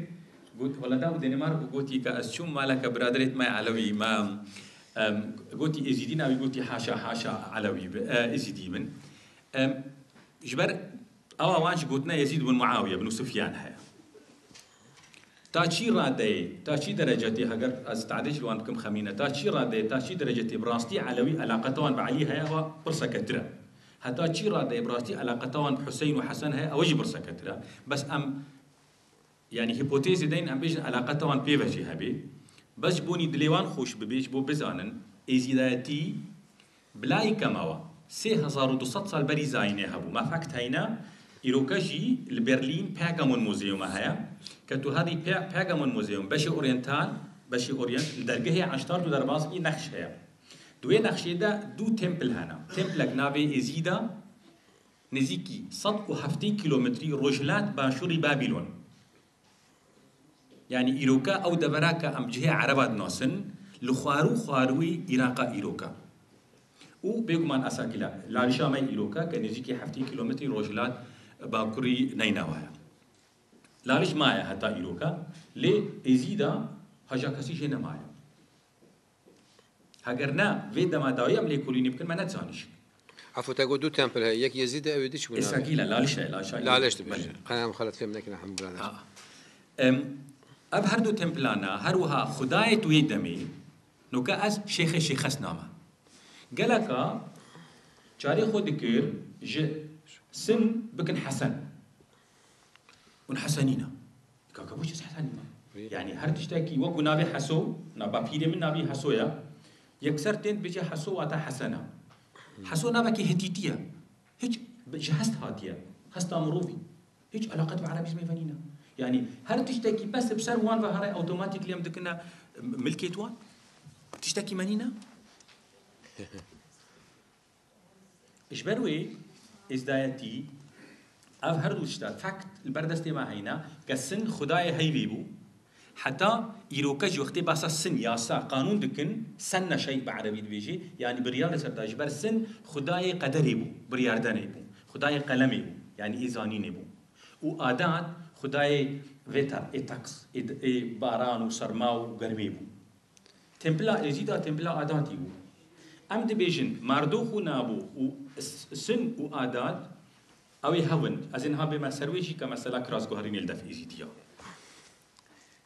Got, Holanda û Dênêmark û gotî ke ez çûm maleke biraderêt me Elewî, me, em, gotî Êzîdî nabî, gotî haşa, haşa Elewî bi, e, Êzîdî bin. Em, ji ber ewa wan ji gotina Yezîd bin Muawiye bin Sufyan heye. Ta çî radeyê, ta çî derecetê, heger ez tadî ji wan bikim xemîne, ta çî radeyê, ta çî derecetê bi rastî Elewî eleqeta wan bi Elî heye, ewa pirseke tir e. Heta çî radeyê bi rastî eleqeta wan bi Huseyn û Hesen heye, ew jî pirseke tir e. Bes em, yanî hîpotezê deyn, em bêjin eleqeta wan pê ve jî hebê. Bes ji bonî dilê wan xweş bibê, ji bo bizanin, êzîdayetî Bila yekema wa, sê hezar û du sed sal berî zayînê hebû. Me fakt heyne, îroke jî li Berlîn Pergamon Museum heye. Ke tu herî Pe-, Pergamon Museum, beşê oryental, beşê orient, li dergehê eştart û derbazî nexş heye. Di wê nexşê de du templ hene. Templek navê Êzîda, nêzîkî sed û heftê kîlometrî rojhilat başûrî Babîlon. Yanî îroka ew devera ke em cihê Ereba dinasin, li xwarû xwarûyê Îraqa îroka. Û bêguman Esakîla, Larîşa me îroka ke nêzîkî heftê kîlometrî rojhilat bakurî Neynawa ye. Larîş maye heta îroka, lê Êzîda haja kesî jê nemaye. Heger ne, vê dema dawî em lêkolînê bikin, me nedizanî jî. Efû, te got du tempil heye, yek Yezîd e, ew ê dî çi bû navê? Esagîl e, Laliş e, Laşa. Laliş dibêje. Qenem xelet fêm nekin, hemû birane. Ha. Em, ev her du tempilana, her wiha xwedayê tu yê demê, noka ez Şêxê Şêxes name. Geleka carê xwe dikir ji Sin bikin Hesen. Hûn Hesenî ne. Kaka, bo çi Hesenî ne? Yanî her tiştekî wekû navê Heso, nava pîrê min navî Heso ya. Yekser tên dibêje Heso wata Hesen e. Heso navekî Hitîtî ye. Hiç bi, ji hest hatiye. Hesta mirovî. Hiç eleqet bi erebîzmê ve nîne. Yanî her tiştekî bes bi ser wan ve here otomatîk lêm dikine milkêt wan. Tiştekî me nîne. Ji ber wê êzdayetî ev her du tişta fekt li ber destê me heyne ke Sin xwedayê heyvê bû. Heta îroke jî wextê behsa Sin, yasa, qanûn dikin, senne şey bi erebî dibêjê, yanî biryar li ser da. Ji ber Sin xwedayê qederê bû, biryardenê bû, xwedayê qelemê bû, yanî ê zanînê bû. Û Adat xwedayê vê te-, ê teqs, ê, ê baran û serma û germê bû. Tempila Êzîda tempila Adatî bû. Em dibêjin Mardûx û Nabo û S-, Sin û Adat, ew ê hew in. Ez ê niha bême ser wê jî ke mesela kirasguherînê li def Êzîdiya.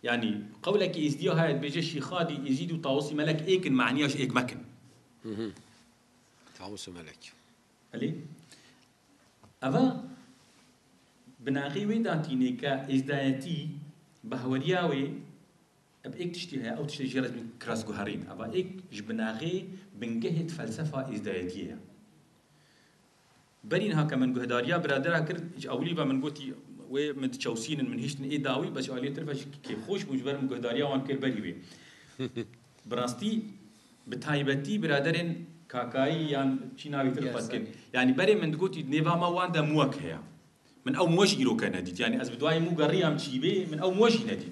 Yanî qewlekî Êzîdiya heye dibêje Şîxadî, Êzîd û Tawusî Melek êk in, maniya ji êk mekin. Mhm. Tawus û Melek. Belê. Eva binaxê wê datînê ke êzdayetî bi heweriya wê Eb êk tiştî heye, ew tiştê jê re dibin kirasguherîn. Eva êk ji binaxê bingehê di felsefa êzdayetiyê ye. Berî niha ke min guhdariya biradera kir, ji ewilî ve min gotî, wê min diçewsînin, min hiştin ê dawî, bes ji aliyê tirfe ji kêfxweş bûn, ji ber min guhdariya wan kir berî wê. Bi rastî, bi taybetî biraderên Kakayî yan çî navî tir xwe dikin. Yanî berê min digotî, nêva me wan de muwek heye. Min ew mû jî îroke nedît. Yanî ez bi duayê mû geriyam çî bê, min ew mû jî nedît.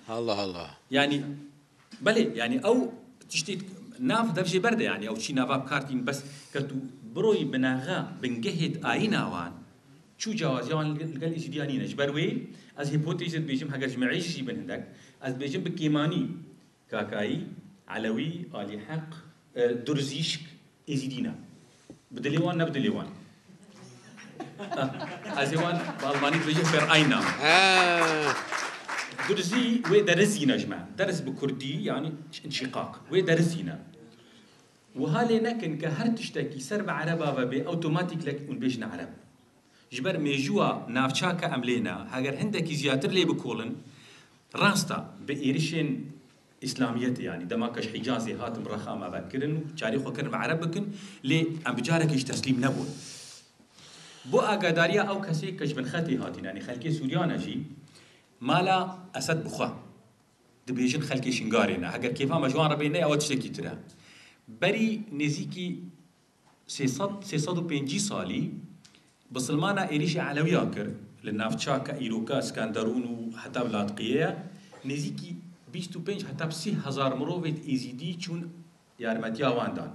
Allah Allah. Yanî, belê, yanî ew tiştê nav dev jê berde, yanî ew çî nava bi kar tîn, bes ke tu biroyî binaxe bingehê di ayîna wan, çû cawaziya wan li gel Êzîdiya nîne. Ji ber wê ez hîpotezê dibêjim, heger ji me êzî jî bin hindek, ez dibêjim bi kêmanî Kakayî, Elewî, Alî Heq, e, Durzîşk, Êzîdî ne. Bi dilê wan ne bi dilê wan. Ah, ez ê wan bi almanî dibêje Vereine. Ha. Durzî wê derizî ne ji me. Deriz bi kurdî, yanî înşîqaq. Wê derizî ne. Wiha lê nekin ke her tiştekî ser bi ereba ve bê, otomatîk lek hûn bêjin ereb. Ji ber mêjûwa navça ke em lê ne, heger hindekî ziyatir lê bikolin, rast e, bi êrişên Îslamiyetê, yanî dema ke ji Hicazê hatin bi rexa me ve kirin û carê xwe kirin ve ereb bikin, lê em bi carekê jî teslîm nebûn. Bo agadariya ew kesê ke ji bin xetê hatîn, yanî xelkê Sûriya ne jî, mala Esed bi xwe dibêjin xelkê Şingarê ne. Heger kêfa me ji wan re bê ne, ew tiştekî tire. Berî nêzîkî sê sed, sê sed û pêncî salî bisilmana êrîşê Elewiya kir li navça ke îroka Skenderûn û heta Ladqiyê ye. Nêzîkî bîst û pênc heta bi sî hezar mirovê Êzîdî çûn yarmetiya wan dan.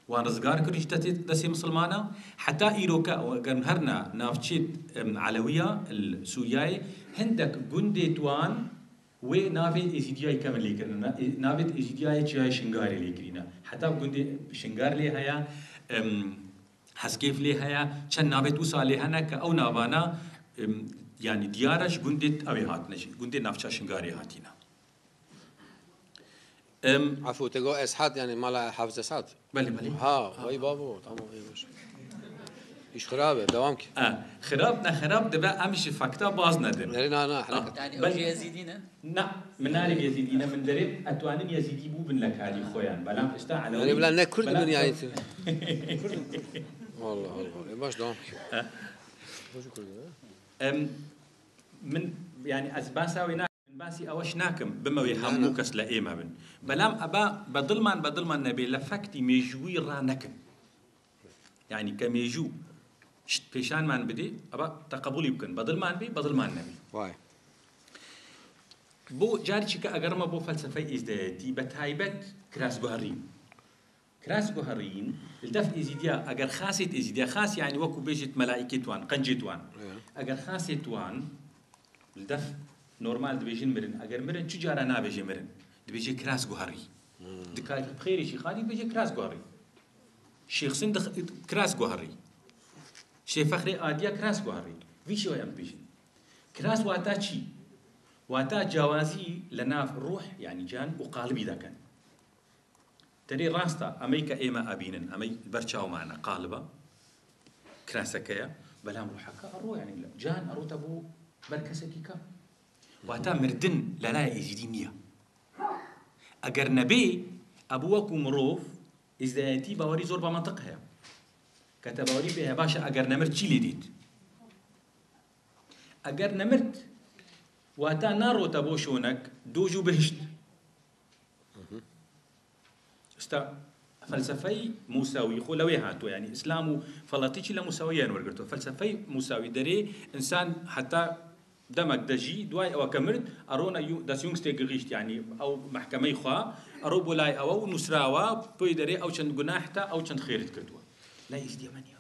Wan rizgar kir ji destê, destê misilmana. Heta îroka, eger herna navçê, em, Elewiya li Sûriyayê, hindek gundê wan wê navê Êzîdiyayê kevin lê kirine. Na-, navê Êzîdiyayê çiyayê Şingarê lê kirîne. Heta gundê Şingar lê heye, em, Heskêf lê heye, çend navê wisa lê hene ke ew navana, em, yanî diyar e ji gundê ew ê hatine jî. Gundê navça Şingarê hatine. Em, Efû, te got Eshat, yanî mala Hafiz Eshat? Belê, belê. Ha, Ha. Vay babo, tamam, ey baş. Îş xirab e, devam ki. E, xirab ne xirab dibe em ji fakta baz nedin. Nerê, na, na, Ha. Helekat. Yani Bel- o Yezidi ne? Na, min narê Yezidî ne, min derê etwanin Yezidî bû bin lekalî xwe yan. Belam işte Elewî. Yanî bila ne Kurd bin yani. Kurd, Kurd. Allah Allah. E, baş, devam ki. E. Baş Kurd, Em, min, yani ez basa wê nakim, min basî ew nakim, bime wê Na, hemû na. kes li ême bin. Belam eba bedilman, bedilman nebê, li fektî mêjûyî ra nekin. Yani ke mêjû şt pêşanman bidê, eba te qebûlî bikin. Bedilman bê, bedilman nebê. Vay. Bo carî çike eger me bo felsefey êzdeyetî, be taybet kirasguherî. Kirasguherîn, li def Êzîdiya, eger xasêt Êzîdiya, xas yani wekû bêjit melaîkêt wan, qencêt wan. Ya. Eger xasêt wan, li def normal dibêjin mirin. Eger mirin, çi cara nabêje mirin? Dibêje kirasguherî. Hmm. Dikare bi xêrê jî xalî dibêje kirasguherî. Şêxsin di kiras guherî. Şêx Fexrê Adiya kiras guherî. Vî şêwê em dibêjin. Kiras wata çi? Wata cawazî li nav ruh, yanî can û qalibî de ken. Terê rast e, emey ke ême ebînin, emey li ber çaw mane, qaliba, kiraseke ye, belam ruheke ero, yanî can ero te bo ber kesekî ka. Wata mirdin li laya Êzîdî niye. Eger nebê, ebû wekû mirov, Êzdayetî bawerî zor ba mantiq heye. Ke te bawerî pê heye, baş e, eger nemir çî lê dît? Eger nemirt, wata narote bo şonek, doj û bihişt. Ista felsefey Musawî xwe lewê hatiye, yanî Îslam û felatî çî li Musawî yên wergirtiye. Felsefey Musawî derê însan heta demek de jî, duway ewa ke mird, erona yu-, das jüngste Gericht, yanî ew mehkemey xwe, ero bo lay ewa û nusrawa, pê derê ew çend gunah te, ew çend xêr dikirdiwe. La Êzdî me niye.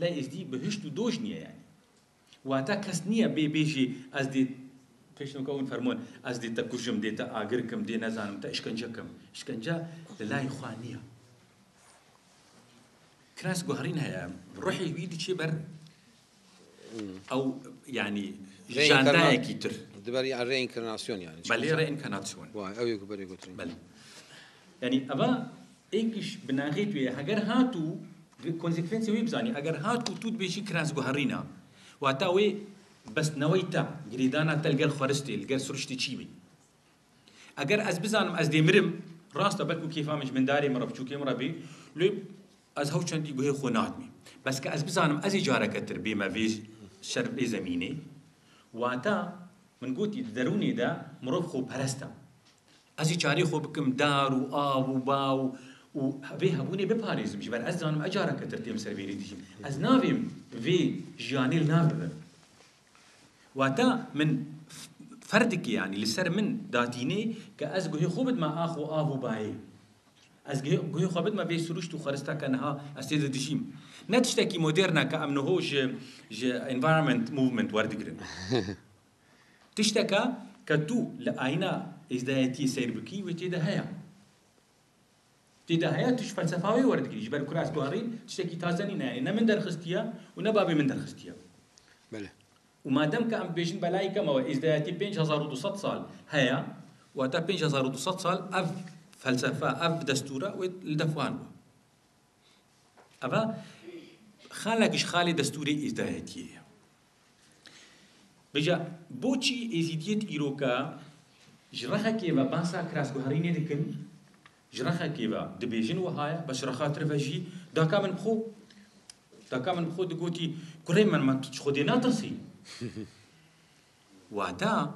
La Êzdî bihişt û doj niye yanî. Wata kes niye bê bêjî ez dê pêşnûka hûn fermon, ez dê te kujim, dê te agir kim, dê nezanim te işkence kim. Îşkence li lay xwe niye. Kiras guherîn heye. Ruhê wî diçe ber ew, yanî, Reinkarna-, jandayekî tir. Diber ya reinkarnasyon yani. Belê, reinkarnasyon. Vay, ew yek berê gotin. Belê. Yanî eva êk iş bi naxê tu ye. Heger hatu, konsekvensê wê bizanî. Eger hatu tu dibêjî kiras guherîna. Wata wê bestnewey te, girêdana te li gel xweristê, li gel siruştê çî bî. Eger ez bizanim ez dê mirim, rast e, belkû kêfa min ji min darê min re, biçûkê min re bî, lê ez hew çendî guhê xwe nadimî. Bes ke ez bizanim ez ê careke tir bême vê ser vê zemînê, wata min gotî di derûnê de mirov xweperest e. Ez ê çarê xwe bikim dar û av û ba û, û vê hebûnê biparêzim, ji ber ez zanim ez careke tir têm ser vêrê dijîm. Ez navêm vê jiyanê li nav bibim. Wata min f-, ferdikê, yanî li ser min datînê ke ez guhê xwe bidime ax û av û bayê. Ez guhê, guhê xwe bidime vê siruşt û xwerista ke niha ez tê de dijîm. Ne tiştekî modern e ke em niho ji, ji environment movement werdigirin. Tişteke ke tu li ayna êzdayetiyê seyr bikî, wê tê de heye. Tê de heye, tu ji felsefa wê werdigirî. Ji ber ku ez guherîn, tiştekî taze nîne. Yanî ne min derxistiye û ne babê min derxistiye. Belê. Û madem ke em bêjin belayî keme we, êzdayetî pênc hezar û du sed sal heye, wata pênc hezar û du sed sal ev felsefe, ev destûre wê li def wan bû. Eva xalek ji xalê destûrê êzdayetiyê ye. Bêje, boçî êzîdiyêt îroka ji rexekê ve basa kirasguherînê dikin, ji rexekê ve dibêjin wiha ye, bes ji rexa tir ve jî daka min bi xwe, daka min bi xwe digotî, kurê min, me tu ji Xwedê natirsî? Wata,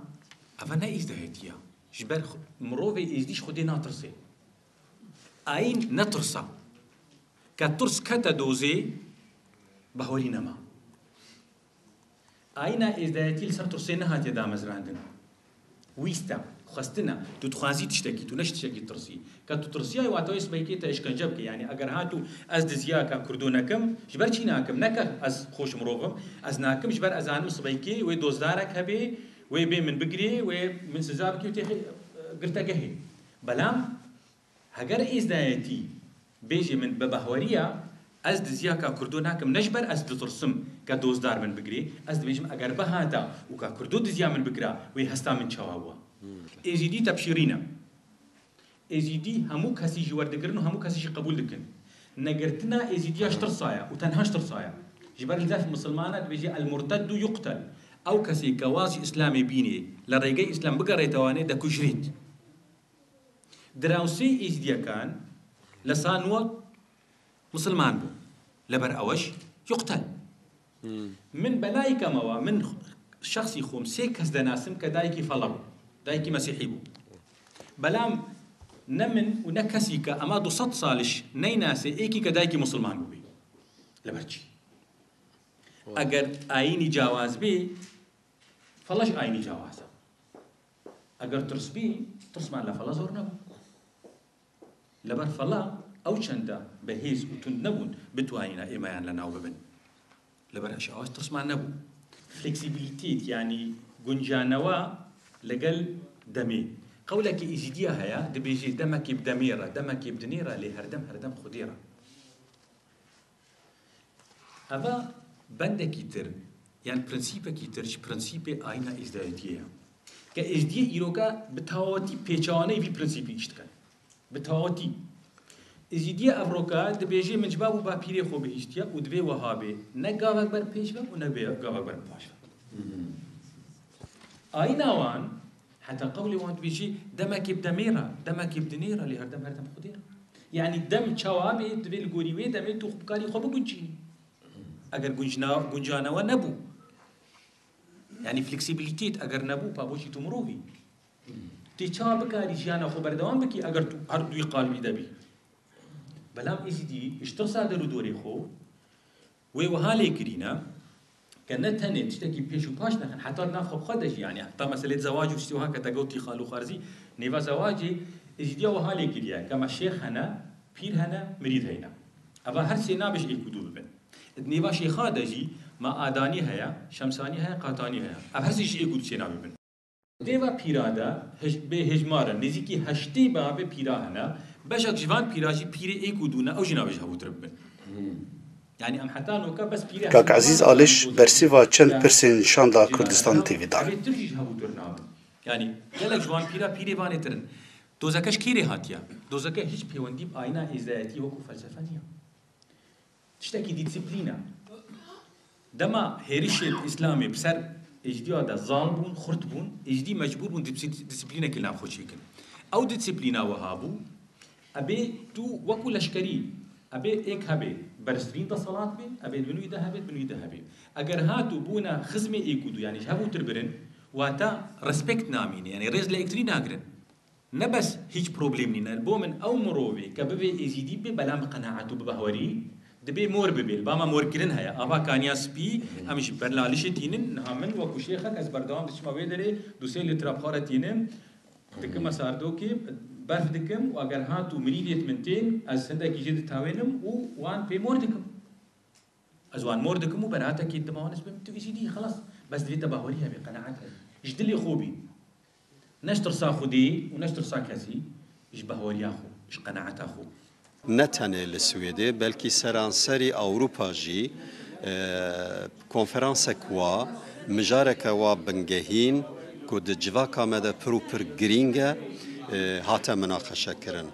eva ne êzdayetî ye. Ji ber xwe, mirovê êzdî ji Xwedê natirsê. Ayîn ne tirs e. Ke tirs kete dozê, bahwerî nema. Ayîna êzdayetî li ser tirsê nehatiye damezrandin. Wîst e, xwestin e. Tu dixwazî tiştekî, tu ne ji tiştekî tirsî. Ke tu tirsiyayî, wata wê sibeykê te îşkence bike. Yanî eger hatû ez diziyaka Kurdo nekim, ji ber çî nakim? Ne ke ez xweş mirov im, ez nakim ji ber ez zanim sibeykê wê dozdarek hebe, wê bê min bigirê, wê min siza bikê û tê xê-, girtegehê. Belam heger êzdayetî bêjê min bi bahweriya, ez diziyaka Kurdo nakim, ne ji ber ez ditirsim ke dozdar min bigirê, ez dibêjim eger bihata û ka Kurdo diziya min bigira, wê hesta min çawa bûa? Êzîdî tebşîrî ne. Êzîdî hemû kesî jî werdigirin û hemû kesî jî qebûl dikin. Negirtina Êzîdiya ji tirsa ye û tenha ji tirsa ye. Ji ber li def misilmana dibêje, "El-murteddu yuqtel." Ew kesê ke wazî Îslamê bînê, li rêgey Îslam bigerêtewanê, dekujrêt. Dirawsê Êzîdiyekan li Sanwat misilman bû. Leber eweş yuqtel. Min belayî kema wa, min şexsî xwim sê kes denasim ke dayikî fela bû, dayikî mesîhî bû. Belam ne min û ne kesî ke ema du sed saliş neynase êkî ke dayikî misilman bûbî. Leber çi? Eger ayînî cawaz bî, fela jî ayînî cawaz e. Eger tirs bî, tirsman le fela zor nebû. Leber fela ew çende bihêz û tund nebûn, bitwanîne êmeyan li nav bibin. Leber eş awaş tirsman nebû. Fleksibilîtêt, yanî guncanewa li gel demê. Qewlekî Êzîdiya heye, dibêjê demekê bi demê re, demekê bi dinê re, lê herdem, herdem Xwedê re. Eva bendekî tir, yan prensîpekî tir ji prensîpê ayîna êzdayetiyê ye. Ke êzdiyê îroka bi tawatî pêçawaneyî vî prensîpî îş dikin. Bi tawatî. Êzîdiyê evroka dibêje min ji bav û bapîrê xwe bihiştiye û divê wiha bê. Ne gavek ber pêş ve û ne bê gavek ber paş ve. Ayîna wan, heta qewlê wan dibêje, demekê bi demê re, demekê bi dinê re, lê her dem her dem Xwedê re. Yanî dem çawa bê, divê li gorî wê demê tu xwe bikarî xwe biguncînî. Eger guncna-, guncane we nebû, yanî fleksibilîtêt eger nebû, pa boşî tu mirovî. Tê çawa bikarî jiyana xwe berdewam bikî, eger tu her duyî qalbî de bî. Belam Êzîdî ji tirsa der û dorê xwe, wê wiha lê kirîne, ke ne tenê tiştekî pêş û paş nexin, heta di nav xwe bi xwe de jî, yanî heta meselê zewac û tiştê wiha ke te gotî xal û xarzî, nêva zewacê Êzîdiya wiha lê kiriye, ke me şêx hene, pîr hene, mirîd heyne. Eva her sê nabe ji êk û du bibin. Di nêva şêxa de jî me Adanî heye, Şemsanî heye, Qatanî heye. Ev her sê ji êk û du çêna bibin. Nêva pîra de hej-, bê hejmar e, nêzîkî heştê bavê pîra hene. Beşek ji van pîra jî pîrê êk û du ne, ew jî nabe ji hevûtir bibin. Yanî em heta noka bes pîrê Kak hevûtir Ezîz man, Aliş yanî bersîva çend pirsên şanda Kurdistan T V dan. Evê tir jî ji hevûtir nabin. Yanî gelek ji wan pîra pîrê vanê tir in. Dozeke ji kê rê hatiye? Dozeke hiç pêwendî bi ayîna êzdayetî wekû felsefe niye. Tiştekî dîsiplîn e. Dema hêrişên Îslamê bi ser Êzdiya de zal bûn, xurt bûn, Êzdî mecbûr bûn dîsipl-, dîsiplînekê li nav xwe çêkin. Ew dîsiplîna wiha bû, ebê tu wekû leşkerî, ebê êk hebê, berstirîn deselat bê, ebê bin wî de hebê, bin wî de hebê. Eger hatû bûne xizmê êk û du, yanî ji hevûtir birin, wata respekt namîne, yanî rêz li êktirî nagirin. Ne bes hîç problem nîne. Li bo min ew mirovê ke bivê êzîdî bibê, belam bi qenaet û bi behwerî, dibê mor bibê. Li ba me morkirin heye. Ava kaniya spî, em ji berlalişê tînin. Niha min wekû şêxek ez berdewam diçime wê derê, du sê lître bi xwe re tînim, dikime sardokê, berf dikim û eger hat û mirîdêt min tên, ez hindekî jê ditawênim û wan pê mor dikim. Ez wan mor dikim û beratekê dima wan ez bim, tu êzîdî yî, xelas. Bes divê te bawerî hebe, qenaet hebe. Ji dilê xwe bî. Ne ji tirsa Xwedê û ne ji tirsa kesî, ji bahweriya xwe, ji qenaeta xwe. Ne tenê li Swêdê, belkî seranserî Ewropa jî, e, konferansek wa, mijareke wa bingehîn ku di civaka me de pir û pir girîng e, e, hate minaqeşekirin.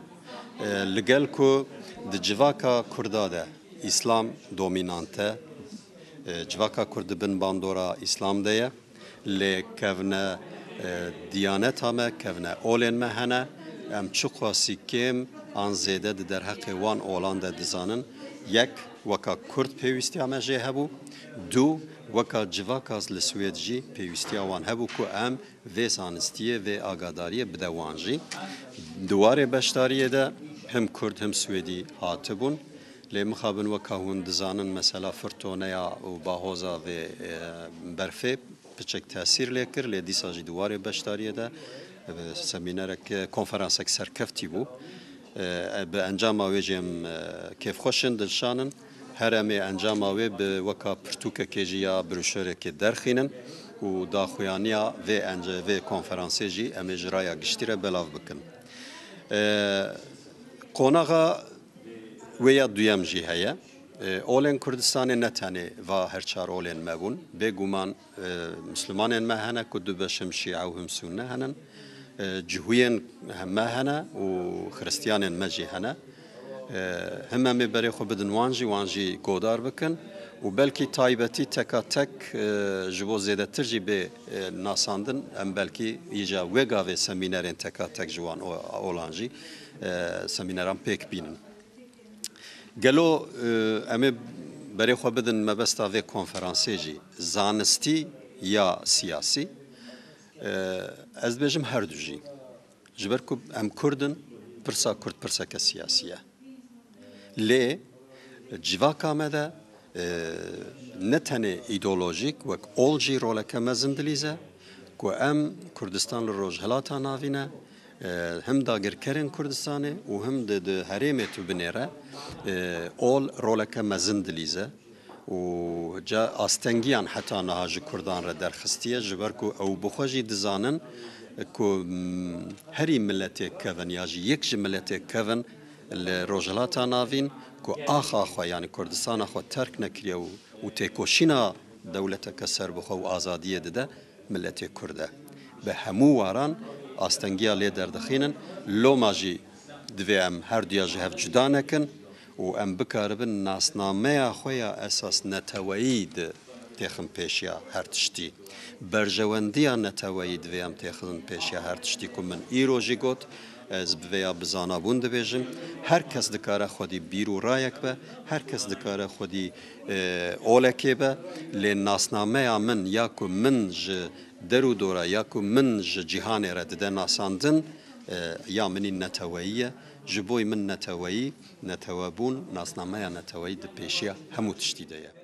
E, li gel ku di civaka Kurda de Îslam domînant e, e, civaka Kurd di bin bandora Îslam de ye. Lê kevne, e, diyaneta me, kevne olên me hene. Em çiqasî kêm an zêde di derheqê wan olan de dizanin. Yek, weka Kurd pêwîstiya me jê hebû. Du, weka civaka li Swêd jî pêwîstiya wan hebû ku em vê zanistiyê, vê agadariyê bide wan jî. Di warê beşdariyê de him Kurd him Swêdî hatibûn. Lê mixabin weka hûn dizanin mesela firtoneya û bahoza vê, e, berfê piçek tesîr lê kir, lê dîsa jî di warê beşdariyê de, e, semînerek, e, konferansek serkeftî bû. E, bi encama wê jî em, e, kêfxweş in, dilşan in. Her em ê encama wê bi weka pirtûkekê jî ya broşorekê derxînin û daxuyaniya vê ence-, vê konferansê jî em ê ji raya giştî re belav bikin. E, qonaxa wê ya duyem jî heye. E, olên Kurdistanê ne tenê va her çar olên me bûn. Bêguman, e, Mislimanên me hene ku du beş him Şîe û him Sûnne henin. E, Cihûyên me hene û Xiristiyanên me jî hene. E, him em ê berê xwe bidin wan jî, wan jî godar bikin û belkî taybetî teka tek, e, ji bo zêdetir jî bê, e, nasandin, em belkî îja wê gavê semînerên teka tek ji wan o-, olan jî, e, semîneran pêk bînin. Gelo, e, em ê berê xwe bidin mebesta vê konferansê jî zanistî ya siyasî? E, ez dibêjim her du jî. Ji ber ku em Kurd in, pirsa Kurd pirseke siyasî ye. Lê civaka me de, e, ne tenê îdeolojîk wek ol jî roleke mezin dilîze ku em Kurdistan li Rojhilata Navîn e, e, him dagirkerên Kurdistanê û him di, di herêmê tu binêre, e, ol roleke mezin dilîze û ca astengiyan heta niha ji Kurdan re derxistiye, ji ber ku ew bi xwe jî dizanin ku, m, herî miletê kevin ya jî yek ji miletê kevin Li Rojhilata Navîn ku axa xwe, yanî Kurdistana xwe terk nekiriye û, û têkoşîna dewleteke serbixwe û azadiyê dide, miletê Kurd e. Bi hemû waran astengiya lê derdixînin. Loma jî divê em herduya ji hev cuda nekin û em bikaribin nasnameya xwe ya esas neteweyî di têxin pêşiya her tiştî. Berjewendiya neteweyî divê em têxin pêşiya her tiştî ku min îro jî got, ez bi vêya bi zanabûn dibêjim, her kes dikare xwedî bîr û rayek be, her kes dikare xwedî, e, olekê be, lê nasnameya min ya ku min ji der û dora ya ku min ji cîhanê re dide nasandin, e, ya min î neteweyî ye. Ji bo min neteweyî, netewebûn, nasnameya neteweyî di pêşiya hemû tiştî de ye.